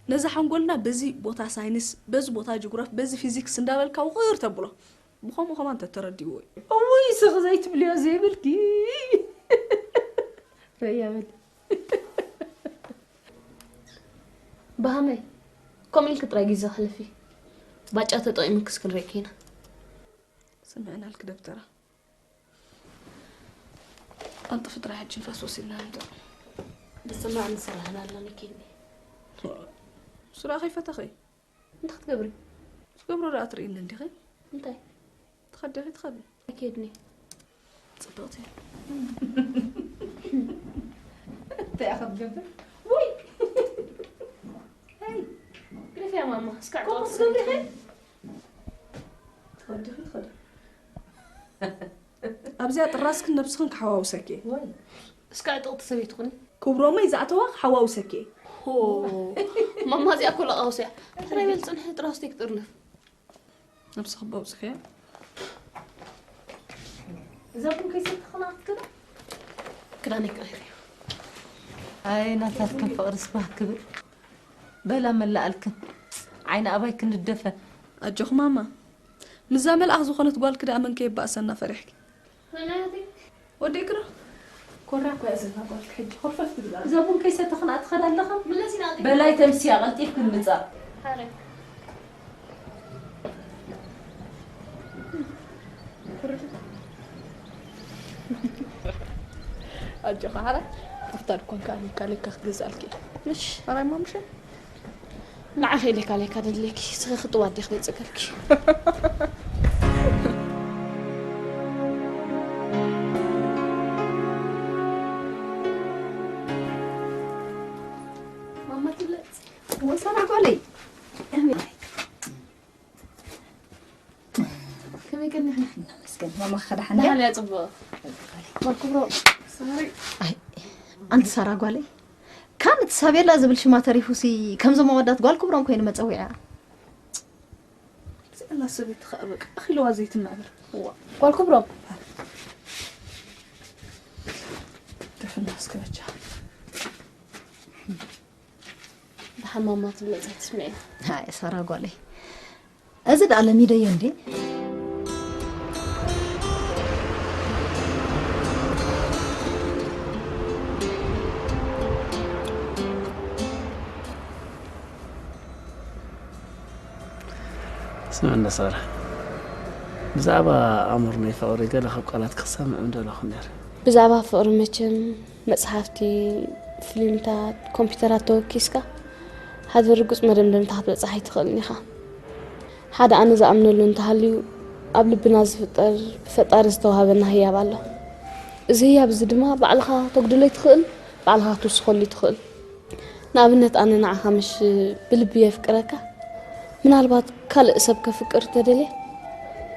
ነዚ ሓንጎልና በዚ ቦታ ሳይንስ፣ በዚ ቦታ ጅጉራፍ፣ በዚ ፊዚክስ እንዳበልካ ውቕር ተብሎ። ብኸምኡ ከማን እንተተረዲእዎ እዩ። እውይ፣ ስኺ ዘይትብልዮ ዘይብልኪ። ረያ በል። ብሃመይ፣ ከምኡ ኢልኪ ጥራይ ግዜ ኣሕልፊ። ባጫ ተጠቒምክስ ክንርእየኪ ኢና። ስምዕናልኪ ደብተራ። ቀልጥፊ ጥራይ ሕጂ ንፋስ ወሲድና ንምጻእ። ብጽማዕ ንስራሕና ኣለኒ ኬኒ። ስራሕ ከይፈተኺ? እንታይ ክትገብሪ? ዝገብሮ ደኣ ትርእይኒ እንዲኺ? እንታይ? ትኸዲ ዲኺ ትኸዲ? ኣይከድኒ። ጽብቕቲ። እንታይ ኢኻ ትገብር? ወይ! ሄይ! ግደፍያ ማማ፣ እስካዕ ከምኡ ትገብሪ ኢኺ? ትኸዲ ዲኺ ትኸዲ? ኣብዚኣ ጥራዝክን ነብስኽን ክሓዋውሰኪ። ወይ። እስካዕ ጥቕቲ ሰበይቲ ኩኒ። ክብሮመይ ዝኣተዋ ክሓዋውሰኪ። ሆ፣ ማማ እዚኣ እኮ ለቓውሲ እያ። ትራይ በል ጽንሒ፣ ጥራዝተይ ክጥርንፍ። ነብስኺ በውጽኺ። እዛ ቡን ከይሰተኽና ክትከዳ? ክዳነይ ክቕይር እዩ። ኣይ፣ ናታትክን ፍቕሪ ስባህ ክብል። በላ መላኣልክን። ዓይኒ ኣባይ ክንደፈን። ኣጆኺ ማማ። ምስዛ መልኣኽ ዝኾነት ጓልኪ ደኣ መን ከየባእሰና ፈሪሕኪ? ወዲእኪ ዶ? ኮራ እኮ እያ ዘላ ጓልካ ሕጂ ኮርፈፍ ትብል ኣላ። እዛ ቡን ከይሰተኽን ኣትኸዳ ኣለኻ? ምለስ ኢና ኣጥቢና። በላይ ተምስያ ቀልጢፍክን ምጻእ። ሓረግ። ኣጆኻ ሓራ። ኣፍታ ድኳን ከኣ ሌካ ሌካ ክትገዝኣልኪ እየ። ምሽ? ኣራይ ማሙሸ? ንዓኺ ሌካ ሌካ ደድልየኪ፣ ስኺ ክጥዋት ዲኺ ደይ ጸገርኪ። ማማ ትብለጽ። ወሰና ጓለይ። ከመይ ቀኒኻ? እናመስገን። ማማ ኸዳ ሓንዳ? ደሓን እያ፣ ጽቡቕ። ጓል ክብሮ። ሳሪ። ኣይ፣ ኣንቲ ሳራ ጓለይ። ካን እቲ ሳቤላ ዝብል ሽማ ተሪፉሲ ከምዞም ኣወዳት ጓል ክብሮም ኮይኑ መጸዊዒያ። እዚኣ ሰበይቲ ኸኣ በቃ ኣኺልዋ ዘይትናገር። እዋ። ጓል ክብሮም። ደፍና እስከ በጃ። ደሓን ማማ ትብለጽ ኣይትስምዒ። ሃይ ሳራ ጓለይ። እዚ ደኣ ለሚደዮ እንዴ? ስምዒ እንዳ ሳራ፣ ብዛዕባ ኣምር ናይ ፍቕሪ ገለ ካብ ቃላት ክሰምዕ ምደለኹ ነይረ። ብዛዕባ ፍቕሪ መቸም መጽሓፍቲ፣ ፊልምታት፣ ኮምፒውተራት ተወኪስካ ሓደ ርጉጽ መደምደምታ ክትበጽሕ ኣይትኽእልን ኢኻ። ሓደ ኣነ ዝኣምነሉ እንተሃልዩ ኣብ ልብና ዝፍጠር ብፈጣሪ ዝተዋህበና ህያብ ኣሎ። እዚ ህያብ እዚ ድማ ባዕልኻ ተጉድሎ ኣይትኽእል፣ ባዕልኻ ክትውስኸሉ ኣይትኽእል። ንኣብነት ኣነ ንዓኻ ምሽ ብልቢ የፍቅረካ። ምናልባት ካልእ ሰብ ከፍቅር ተደልየ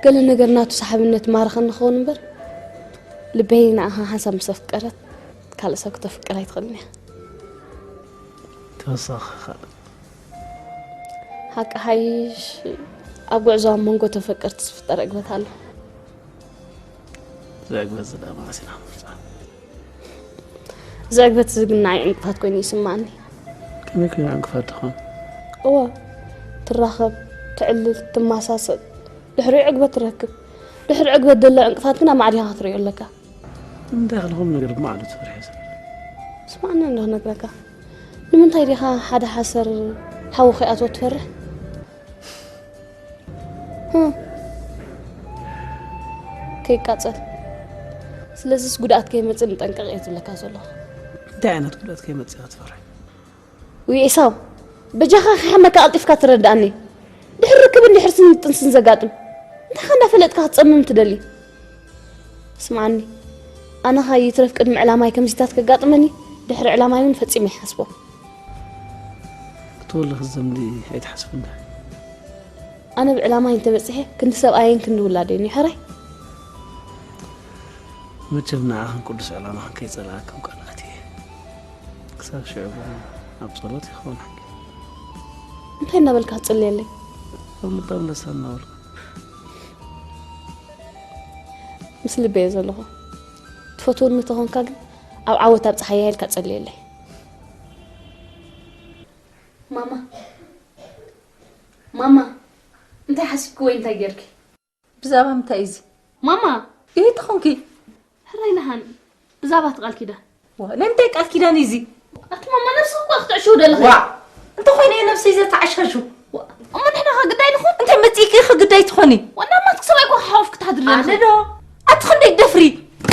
ገለ ነገር ናቱ ሰሓብነት ማረኸኒ ክኸውን እምበር ልበይ ንዓኻ ሓንሳብ ምስ ኣፍቀረት ካልእ ሰብ ክተፍቅር ኣይትኽእልን እያ። ተወሳኺ ካልእ? ሓቂ ሓይሽ ኣብ ጉዕዞ ኣብ መንጎ ተፈቀርቲ ዝፍጠር ዕግበት ኣሎ። ዘዕግበት ዝዳ ማእሲና ምርጻ። ዘዕግበት ዝግናይ ዕንቅፋት ኮይኑ ይስማዓኒ። ከመይ ኮይኑ ዕንቅፋት ትኾን? እወ፣ ትራኸብ፣ ትዕልል፣ ትመሳሰል። ድሕሪኡ ዕግበት ትረክብ። ድሕሪ ዕግበት ዘሎ ዕንቅፋት ግን ኣማዕዲኻ ክትሪኦ ኣለካ። እንታይ ክልኹም ነገር ብማዕዱ ትፈርሒ ዘላ? ስማዕኒ እንዶ ክነግረካ። ንምንታይ ዲኻ ሓደ ሓሰር ሓዊ ከይኣትዎ ትፈርሕ? ህም። ከይቃጸል። ስለዚስ ጉድኣት ከይመጽእ ንጠንቀቕ እየ ዝብለካ ዘለኹ። እንታይ ዓይነት ጉድኣት ከይመጽእ ኢኻ ትፈርሒ? ውይ ኤሳው፣ በጃኻ ከይሓመካ ቀልጢፍካ ትረድኣኒ። ድሕሪ ርክብን ድሕሪ ስኒ ጥንስን ዘጋጥም እንታይ ከ እንዳፈለጥካ ክትጸምም ትደሊ? ስምዓኒ፣ ኣነ ኸኣ ይትረፍ ቅድሚ ዕላማይ ከምዚታት ከጋጥመኒ ድሕሪ ዕላማይ እውን ፈጺመ ይሓስቦ። ክትወልኺ ዘምሊ ኣይትሓስቢ እንዳ። ኣነ ብዕላማይ እንተበጺሐ ክንዲ ሰብኣየን ክንዲ ውላደይን እዩ ሕራይ። መቸም ንዓኽን ቅዱስ ዕላማኽን ከይጸላእክን ቃል ኣትየ። ክሳብ ሽዑ ግን ኣብ ጸሎት ይኸውን ሓቂ። እንታይ እናበልካ ትጽልየለይ? ኣብ ልባ ምለሳ እናበልኩ። ምስ ልበየ ዘለኹ። ትፈትወኒ ተኾንካ ግን ኣብ ዓወት ኣብ ጸሓይ ኢልካ ጸልየለይ። ማማ፣ ማማ፣ እንታይ ሓሲብኪ ወይ እንታይ ጌርኪ? ብዛዕባ ምንታይ እዩ እዚ? ማማ! ይህቲ ኾንኪ? ሕራይ ደሓን፣ ብዛዕባ እቲ ቃል ኪዳን። ዋ፣ ናይ ምንታይ ቃል ኪዳን እዩ እዚ? ኣቲ ማማ፣ ነብስኺ እኳ ክትዕሽው ደለኺ። ዋ! እንተኾይነ እየ ነብሰይ ዘተዓሻሹ። ዋ፣ እሞ ንሕና ኸ ግዳይ ንኹን? እንታይ መጺእኪ ኢኺ ግዳይ ትኾኒ? ዋና ማትክ ሰብኣይ እኳ ክሓወፍ ክትሓድሪ ኣነ ኣለኺ። ዶ? ኣቲ ክንደይ ትደፍሪ?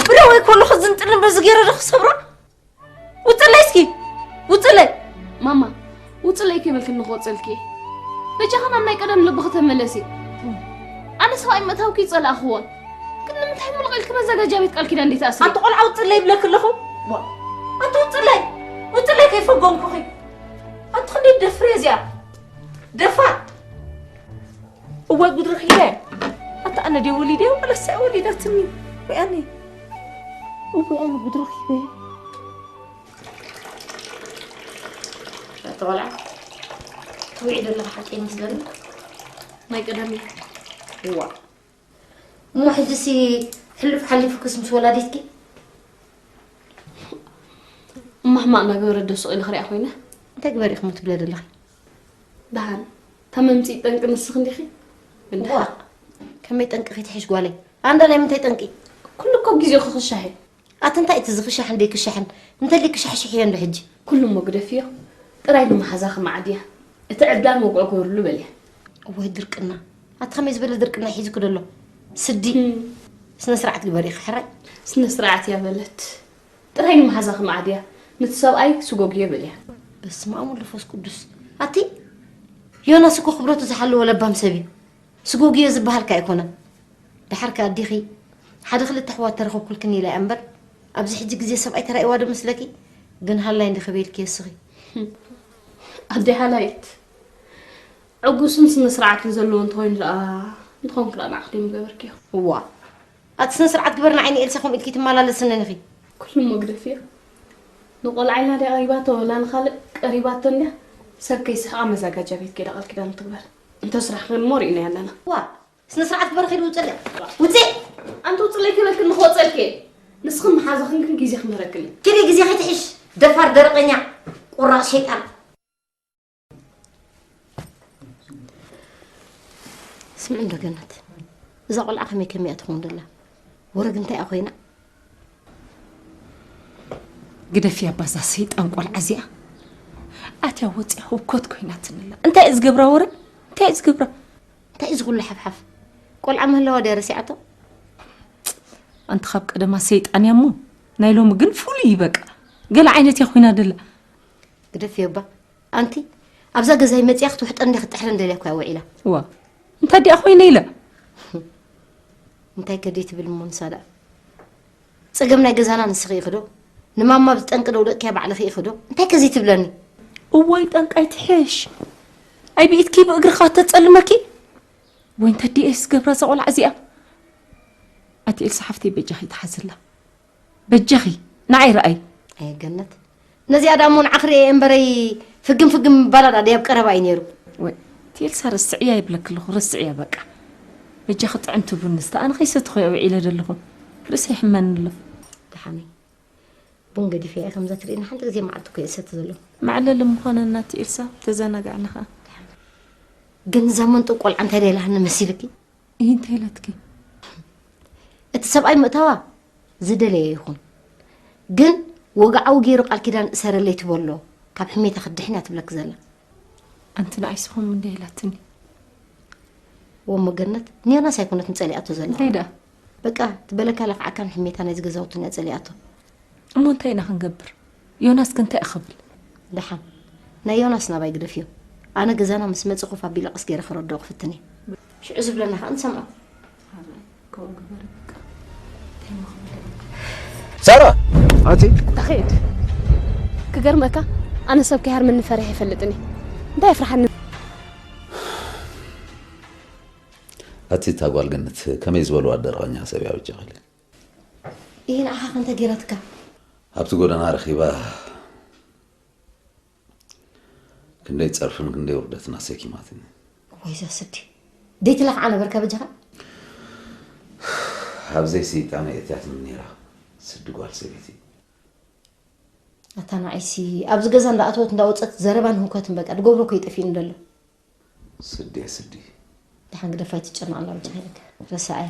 ብረወይ ከለኹ ዝንጥል እምበር እዚ ገይረ ዶ ክሰብራ? ውፅለይ እስኪ፣ ውፅለይ። ማማ፣ ውፅለይ ከይበልክኒ ክወፅልኪ እየ። በጃኺ ናብ ናይ ቀደም ልብኺ ተመለሲ። ኣነ ሰብኣይ ምእታውኪ ይፀላእኽዎን። ግን ንምንታይ ሙሉቕ ኢልኪ መዘጋጃ ቤት ቃል ኪዳን ደይትኣስሪ? ኣንቲ ቆልዓ ውፅለይ ይብለኪ ኣለኹ። ዋ፣ ኣንቲ ውፅለይ፣ ውፅለይ ከይፈጎምኩኺ። ኣንቲ ክንደይ ትደፍሪ እዚኣ? ደፋር። እዋይ ጉድ ረኺበ። ኣታ ኣነ ድየ ወሊደ ወላስ እያ ወሊዳትኒ? ወይ ኣነ። እዋይ ኣነ ጉድ ረኺበ። ኣታ ቆልዓ፣ ትውዒ ዘለኻ ሓቂ ይመስለኒ። ናይ ቀደም እዩ። እዋ። እሞ ሕጂሲ ሕሉፍ ሓሊፉክስ ምስ ወላዲትኪ? እማ ሕማቕ እናገበረት ዶ ስቕ ኢለ ክሪኣ ኮይነ? እንታይ ግበሪ ኢኹም ትብለ ዘለኺ? ደሓን፣ ታመምቲ ጠንቂ ንስኺ እንዲኺ? እንድሓ። ዋ፣ ከመይ ጠንቂ ክትሕሽ ጓለይ? ኣንዳ ናይ ምንታይ ጠንቂ? ኩሉ እኮ ግዜኡ ክኽሻሕ እዩ። ኣቲ እንታይ እቲ ዝኽሻሕን ደይክሻሕን እንተልዩ ክሻሕሽሕ እየ እንዶ ሕጂ። ኩሉ እሞ ግደፍዮ። ጥራይ ንመሓዛኺ መዓድያ። እቲ ዕብዳን ወግዖ ግበርሉ በልያ። እዋይ ድርቅና። ኣቲ ከመይ ዝበለ ድርቅና ሒዙኪ ደሎ? ስዲ። እም። ስነ ስርዓት ግበሪ ኢኺ ሕራይ። ስነ ስርዓት እያ በለት። ጥራይ ንመሓዛኺ መዓድያ። ነቲ ሰብኣይ ስጎግዮ በልያ። በስመ ኣብ ወወልድ ወመንፈስ ቅዱስ። ኣቲ ዮናስ እኮ ክብረቱ ዝሓለወ ለባም ሰብ እዩ። ስጎግዮ ዝበሃል ከ ኣይኮነን። ደሓር ከ ኣዴኺ ሓደ ክልተ ኣሕዋት ተረኸብኩልክን ኢላ እያ እምበር፣ ኣብዚ ሕጂ ግዜ ሰብኣይ ተራእይዋ ዶ መስለኪ? ግን ሃላይ እንዲ ክበይልኪ የስኺ። ኣዴ ሃላይት፣ ዕጉስን ስነ ስርዓትን ዘለዎ እንተኾይኑ ደኣ እንተኾንክ ደኣ ንዓኽ ዶ ምገበርክዮ? እዋ፣ ኣቲ ስነ ስርዓት ግበር፣ ንዓይ ንኤልሳ ከምኡ ኢልኪ ትመላለስንን ኢኺ። ኩሉ እሞ ግደፍዮ። ንቆልዓ ኢላ ድያ ቀሪባቶ ወላ ንኻልእ ቀሪባቶ እንድያ? ሰብ ከይስሕቓ መዛጋጃ ቤት ከይዳ ቃል ኪዳን ትግበር። እንተ ስራሕ ግን እሞ ርኢናዮ ኣለና። ዋ፣ ስነ ስርዓት ግበር፣ ኸይዲ ውፅለይ። ውፅእ! ኣንቲ ውፅለይ ከይበልክኒ ክወፀልኪ እየ። ንስኽን መሓዛኽን ግን ግዜ ክምህረክን እየ። ኪዲ ግዜ ከይትሕሽ፣ ደፋር ደረቐኛ፣ ቁራፅ ሸይጣን። ስምዒ እንዶ ገነት፣ እዛ ቆልዓ ከመይ ከመይ እያ ትኸውን ደላ? ወረ ግን እንታይ እያ ኮይና? ግደፍያ ባዛ ሰይጣን ቆልዓ እዚኣ። ኣትያ ወፂኣ ህውኮት ኮይናትንላ። እንታይ እዩ ዝገብራ ወረ? እንታይ እዩ ዝገብራ? እንታይ እዩ ዝኹሉ ሓፍሓፍ? ቆልዓ ምህላዋ ድያ ረሲዓቶ? ኣንቲ ካብ ቀደማ ሰይጣን እያ እሞ፣ ናይ ሎሚ ግን ፍሉይ እዩ በቃ። ገለ ዓይነት እያ ኮይና ደላ። ግደፍዮ እባ። ኣንቲ ኣብዛ ገዛይ መፂኣ ክትውሕጠን እንደ ክትጥሕረን ደልያ እኮ እያ ውዒላ። እዋ፣ እንታይ ድኣ ኮይነ ኢለ? እንታይ ከ ደይ ትብል እሞ ንሳ ደኣ? ጸገም ናይ ገዛና ንስኺ ኢኺ ዶ? ንማማ ብዝጠንቂ ደውደቅክያ ባዕልኺ ኢኺ ዶ? እንታይ ከ ዘይትብለኒ? እዋይ ጠንቃይ ትሕሽ። ኣይ ብኢድኪ ብእግርኻ ተጸልመኪ? ወይ እንተ ዲኤስ ገብራ እዛ ቆልዓ እዚኣ? ኣቲ ኤልሳ ሓፍተይ በጃኺ ተሓዝላ። በጃኺ ንዓይ ረኣይ። ኣየ ገነት፣ ነዚኣ ደኣ እሞ ንዓኺ ርእየ እምበረይ ፍግም ፍግም ምባላ ደኣ ደይ ኣብ ቀረባ እዩ ነይሩ። ወይ እቲ ኤልሳ ርስዕያ ይብለኪ ኣለኹ፣ ርስዕያ በቃ። በጃኺ ጥዕም ትብሉኒ እስተ ኣነ ከይሰትኹ እየ ውዒለ ዘለኹ። ርእሰይ ይሕመኒ ኣሎ። ደሓነይ ቡን ገዲፈ እየ ከምዛ ትርእየኒ ሓንቲ ግዜ መዓልቲ እኮ እየ ዝሰቲ ዘለኹ። መዕለሊ ምኾነና እቲ ኤልሳ፣ ተዘናጋዕና ኸኣ። ግን እዛ መንጡብ ቆልዓ እንታይ ደይ ኢላትኒ መሲልኪ? እይ እንታይ ኢላትኪ? እቲ ሰብኣይ ምእታዋ ዝደለየ ይኹን፣ ግን ወግዓዊ ገይሩ ቃል ኪዳን እሰረለይ ትበሎ፣ ካብ ሕሜታ ክድሕን እያ ትብለኪ ዘላ። ኣንቲ ንዓይ ስኹም እንደ ኢላትኒ። ወሞ ገነት፣ ንዮናስ ኣይኮነትን ጸሊኣቶ ዘላ። እንታይ ደኣ? በቃ፣ ትበለካ ለኽዓካን ሕሜታ ናይዚ ገዛውትን እያ ጸሊኣቶ። እሞ እንታይ ኢና ክንገብር? ዮናስ ከ እንታይ እዩ ክብል? ደሓን፣ ናይ ዮናስ ናባይ ግደፍዮ። ኣነ ገዛና ምስ መጸ ኮፍ ኣቢለ ቀስ ገይረ ክረድኦ ክፍትን እየ። ሽዑ ዝብለና ከኣ ንሰምዖ። ሳራ! ኣቲ? ተኸይድ። ክገርመካ፣ ኣነ ሰብ ከይሃርመኒ ፈሪሐ ይፈልጥን እየ። እንታይ የፍርሓኒ? ኣቲ እታ ጓል ገነት ከመይ ዝበልዋ ደረቐኛ ሰብ እያ በጃኺ ኢለ። ኢሂ ንዓኻ ከ እንታይ ገይራትካ? ኣብቲ ጎደና ረኺባ ክንደይ ጸርፍን ክንደይ ውርደትን ኣሰኪማትኒ። ወይ እዛ ስዲ። ደይትለኽዓ ነበርካ በጃኻ? ኣብ ዘይስይጣነይ ኣእትያትኒ ነይራ፣ ስዲ ጓል ሰበይቲ። ኣታ ንዓይሲ ኣብዚ ገዛ እንዳኣተወት እንዳወጸት ዘረባን ህውከትን በቃ፣ ድገብሮ እኮ እዩ ጠፊኡኒ ደሎ። ስዲ እያ ስዲ። ደሓን ግደፋ ኣይትጨነቕ ኣላ በጃኻ ኢለካ። ረሳዓያ።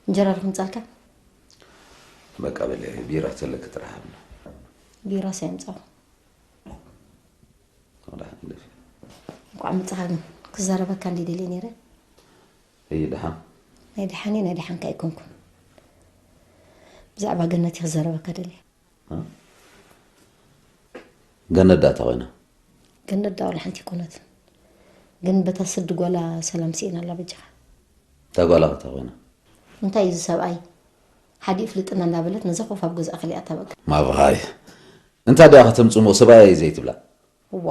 እንጀራ ዶ ክምጻልካ? በቃ በለ፣ ቢራ ተለኪ ጥራሕ ሃብና። ቢራስ ኣየምጻኹ። ደሓን ግደፊ። እንቋዕ መጻኻ ግን፣ ክዛረበካ እንድየ ደልየ ነይረ። እይ ደሓን። ናይ ደሓን እየ፣ ናይ ደሓንካ ኣይኮንኩን። ብዛዕባ ገነት እየ ክዛረበካ ደልየ። እ? ገነት ደኣ እንታይ ኮይና? ገነት ደኣ ዋላ ሓንቲ ኣይኮነትን። ግን በታ ስዲ ጓላ ሰላም ስኢና ኣላ በጃኻ። እታ ጓላ እንታይ ኮይና? እንታይ እዩ እዚ ሰብኣይ? ሓዲ ይፍልጥና እንዳበለት ነዛ ኮፍ ኣብ ገዝኣ ከሊኣታ በቃ። ማብሃይ። እንታይ ደኣ ከተምጽሞ ሰብኣይ ዘይትብላ? እዋ።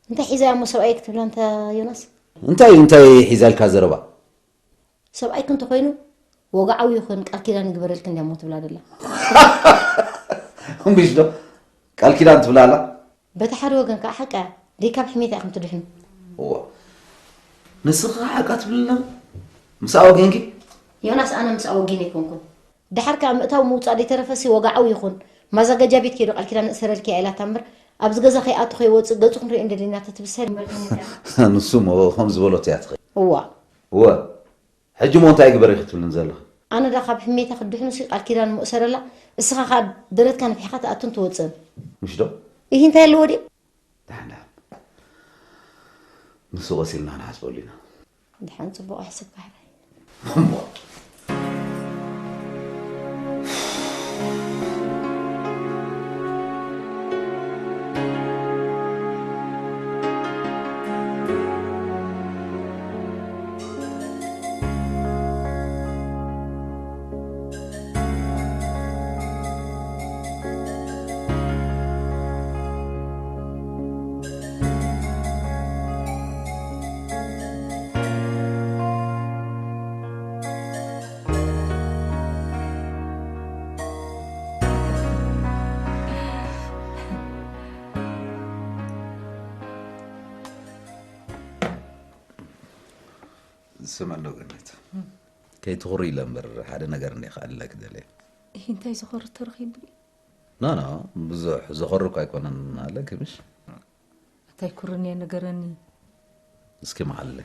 እንታይ ሒዛያ እሞ ሰብኣይ ክትብላ እንተ ዮናስ? እንታይ እዩ እንታይ ሒዛልካ ዘረባ? ሰብኣይኪ እንተኾይኑ ወግዓዊ ይኹን ቃል ኪዳን ይግበረልኪ እንድያ እሞ ትብላ ደላ። እምቢሽ ዶ? ቃል ኪዳን ትብላ ኣላ? በቲ ሓደ ወገን ከኣ ሓቃ እያ። ደይ ካብ ሕሜታ ኢኹም ትድሕኑ። እዋ። ንስኺ ከኣ ሓቃ ትብሊ ኣለኺ? ምስኣ ወጊንኪ? ዮናስ፣ ኣነ ምስኣ ወጊነ ኣይኮንኩን። ደሓር ከኣ ምእታው ምውጻእ ደይተረፈሲ ወግዓዊ ይኹን ማዘጋጃ ቤት ከይዱ ቃል ኪዳን ንእሰረልኪ እያ ኢላታ እምበር ኣብዚ ገዛ ከይኣቱ ከይወጽእ ገጹ ክንሪኦ እንደሊና ተትብል ሰር እምበር ከመይ ኢልካ? ንሱ እሞ ከም ዝበሎት እያ ትኸይድ። እዋ። እወ። ሕጂ እሞ እንታይ ግበሪ ክትብልኒ ዘለኺ? ኣነ ዳ ካብ ሕሜታ ክድሕኑሲ ቃል ኪዳን ምእሰረላ፣ እስኻ ኸኣ ደረትካ ነፊሕካ ትኣቱን ትወጽእን። ምሽ ዶ? ይህ እንታይ ኣለዎ ድዩ? ደሓን ደሓን። ንሱ ቀሲልና ንሓስበሉ ኢና። ደሓን ጽቡቕ ኣሕስብካ ሕራይ። እሞ ስምዕዶ ገነት፣ ከይትኹሪ ኢለ እምበር ሓደ ነገር እንደ ክኣልለኪ ደልየ። እሂ፣ እንታይ ዝኸሪ ተረኺቡ? ኖ፣ ኖ፣ ብዙሕ ዘኸሪ እኳ ኣይኮነን ኣለኪ፣ ምሽ? እንታይ ኩርንየ ንገረኒ። እስኪ መዓለ።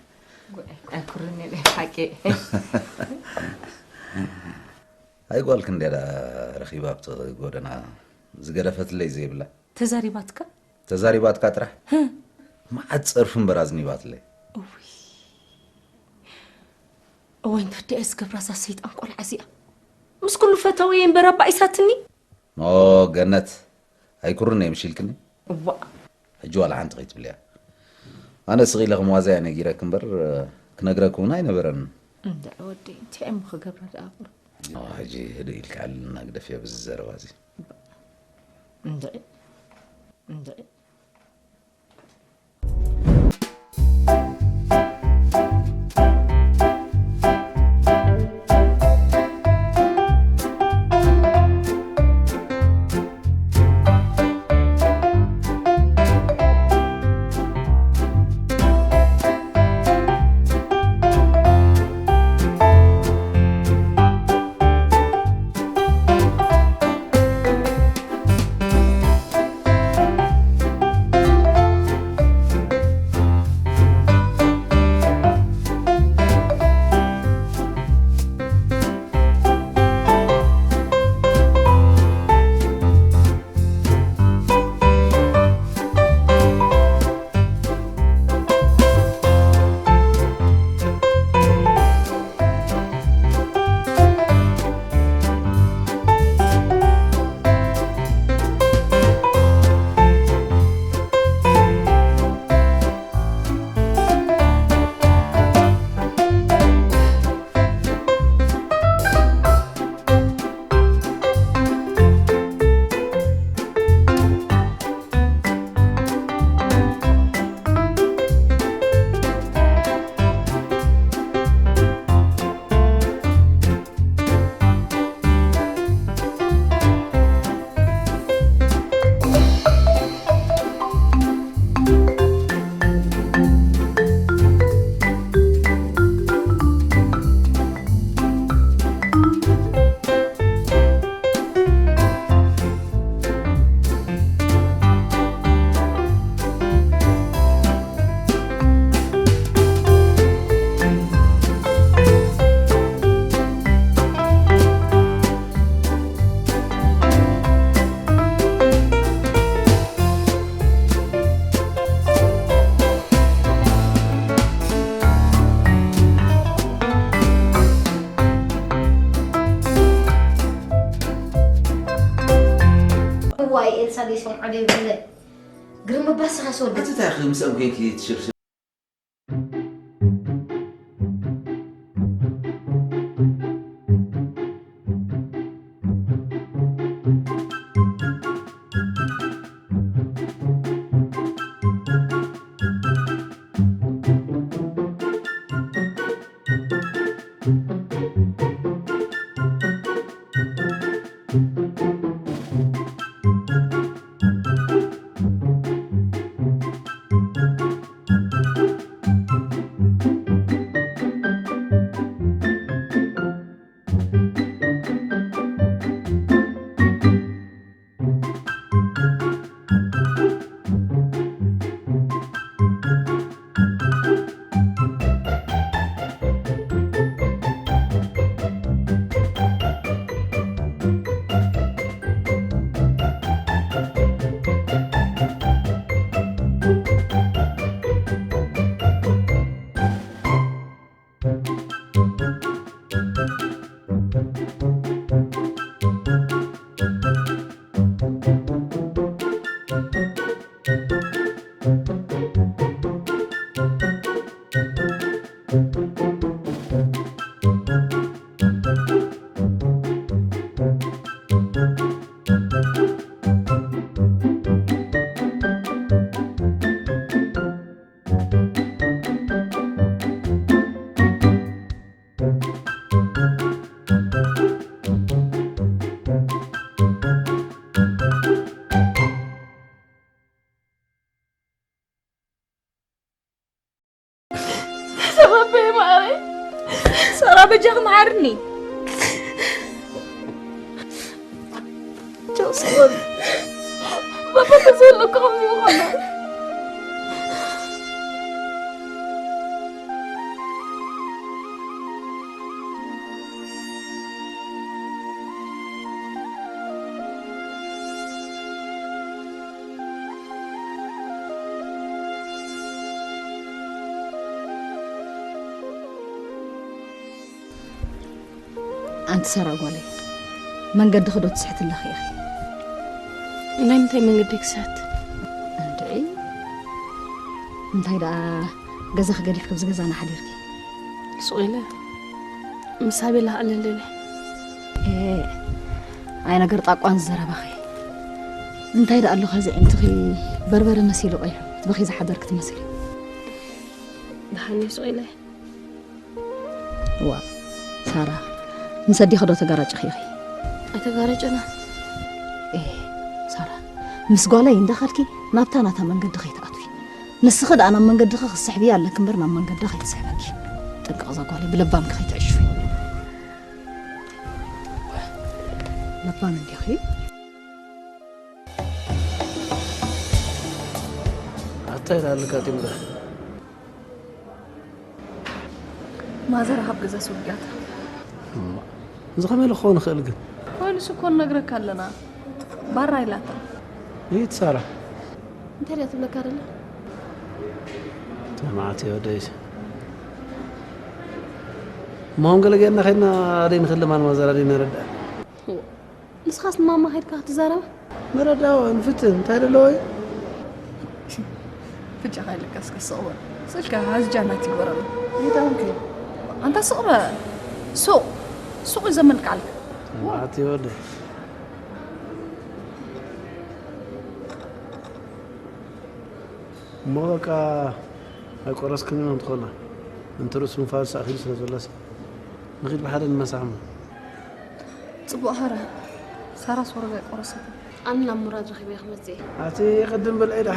ጉዕ፣ ኣይኩርንየ ናይ ሓቂ። ኣይ ጓል ክንደይ ደኣ ረኺባ ኣብቲ ጎደና ዝገደፈትለይ ዘይብላ። ተዛሪባትካ? ተዛሪባትካ ጥራሕ? ህም። መዓት ጸርፊ እምበር ኣዝኒባትለይ። እውይ። እወ፣ እንተ ደኣ ዝገብራ እዛ ሰይጣን ቆልዓ እዚኣ። ምስ ኩሉ ፈተውየ እምበር ኣባኢሳትኒ። ኖ፣ ገነት፣ ኣይኩርን እየ ምሽ ኢልክኒ? እዋእ። ሕጂ ዋላ ሓንቲ ከይትብልያ። ኣነ ስቕ ኢለ ከም ዋዛ እየ ነጊረኪ እምበር፣ ክነግረኪ እውን ኣይነበረንን። እንድዒ ወደይ፣ እንታይ እሞ ክገብራ ደኣ ቁሩብ። ኖ፣ ሕጂ ህድእ ኢልኪ ኣለና ግደፍዮ በዚ ዘረባ እዚ። እንድዒ፣ እንድዒ። እዋይ ኤልሳ ደይሰምዖ ደይብለ ግርም ባስኻ ሰወደ ኣቲ እንታይ ኢኺ ምስኦም ኮንኪ ትሽርሽር? እርኒ ጆስኮን ባባ ተዘለኩ ይኾና። ኣንቲ ሰራ ጓለይ፣ መንገዲ ክዶ ትስሕት ኣለኺ ኢኺ? ናይ ምንታይ መንገዲ ክስሕት? እንድዒ፣ እንታይ ደኣ ገዛኺ ገዲፍኪ ኣብዚ ገዛና ሓዲርኪ? ሱቕ ኢለ ምስ ኣቤላ ክዕልል ኢለ። ኤ፣ ኣይ ነገር ጣቋን ዝዘረባኺ። እንታይ ደኣ ኣሎ ከዚ ዕንትኺ በርበረ መሲሉ ቀይሑ ትበኺ ዝሓደርኪ ትመስሊ። ደሓን እየ ሱቕ ኢለ። ዋ፣ ሳራ፣ ምስ ኣዴኺ ዶ ተጋራጭኺ ኢኺ? ኣይተጋረጨና። ኤ፣ ሳራ፣ ምስ ጓለይ እንዳኸድኪ ናብታ ናታ መንገዲ ከይትኣትዊ። ንስኺ ደኣ ናብ መንገድኺ ክትስሕብያ ኣለኪ እምበር ናብ መንገዳ ከይትስሕበኪ። ጥንቅቕ እዛ ጓለይ ብለባምኪ ከይትዕሽዊ። ለባም እንዲኺ። ኣታ ኢላ ኣለካ ቲምበር። ማዘር ካብ ገዛ ስውርያታ። እማ፣ እዚ ከመይ ኢሉ ክኸውን ይኽእል ግን? ኮይኑስ እኮ ንነግረካ ኣለና። ባራ ኢላታ። ይት ሳራ። እንታይ ድያ ትብለካ ደላ? ተማዕት ወደይ። እሞ ገለ ጌርና ኸድና ኣደይ ንኽልማን ማዘር ኣደይ ነረድኣ። ንስኻስ ንማማ ኸድካ ክትዛረባ? መረዳእዋ ንፍትን፣ እንታይ ደለዎ እዩ? ፍጫ ኸይልካ እስከ ስቕ በል። ስልካ ሃዝጃ እናት ይግበረሉ። ይጣንከ። ኣንታ ስቕ በል። ሱቕ፣ ሱቕ እዩ ዘመልክዓልካ። ተማዕት ወደይ። እሞ በቃ ኣይቆረስክን ኢና እንትኾና። እንተ ርእሱ ምፋል ሰኣኺሉ ስለ ዘሎሲ። ንኺድ ብሓደ ንመሳሕሞ። ጽቡቕ ሃረ። ሳራስ ወረጋ ኣይቆረሰትን። ኣነ ናብ ሙራድ ረኺበ ክመጽእ እየ። ኣቲ ቅድም ብልዒ ደሓ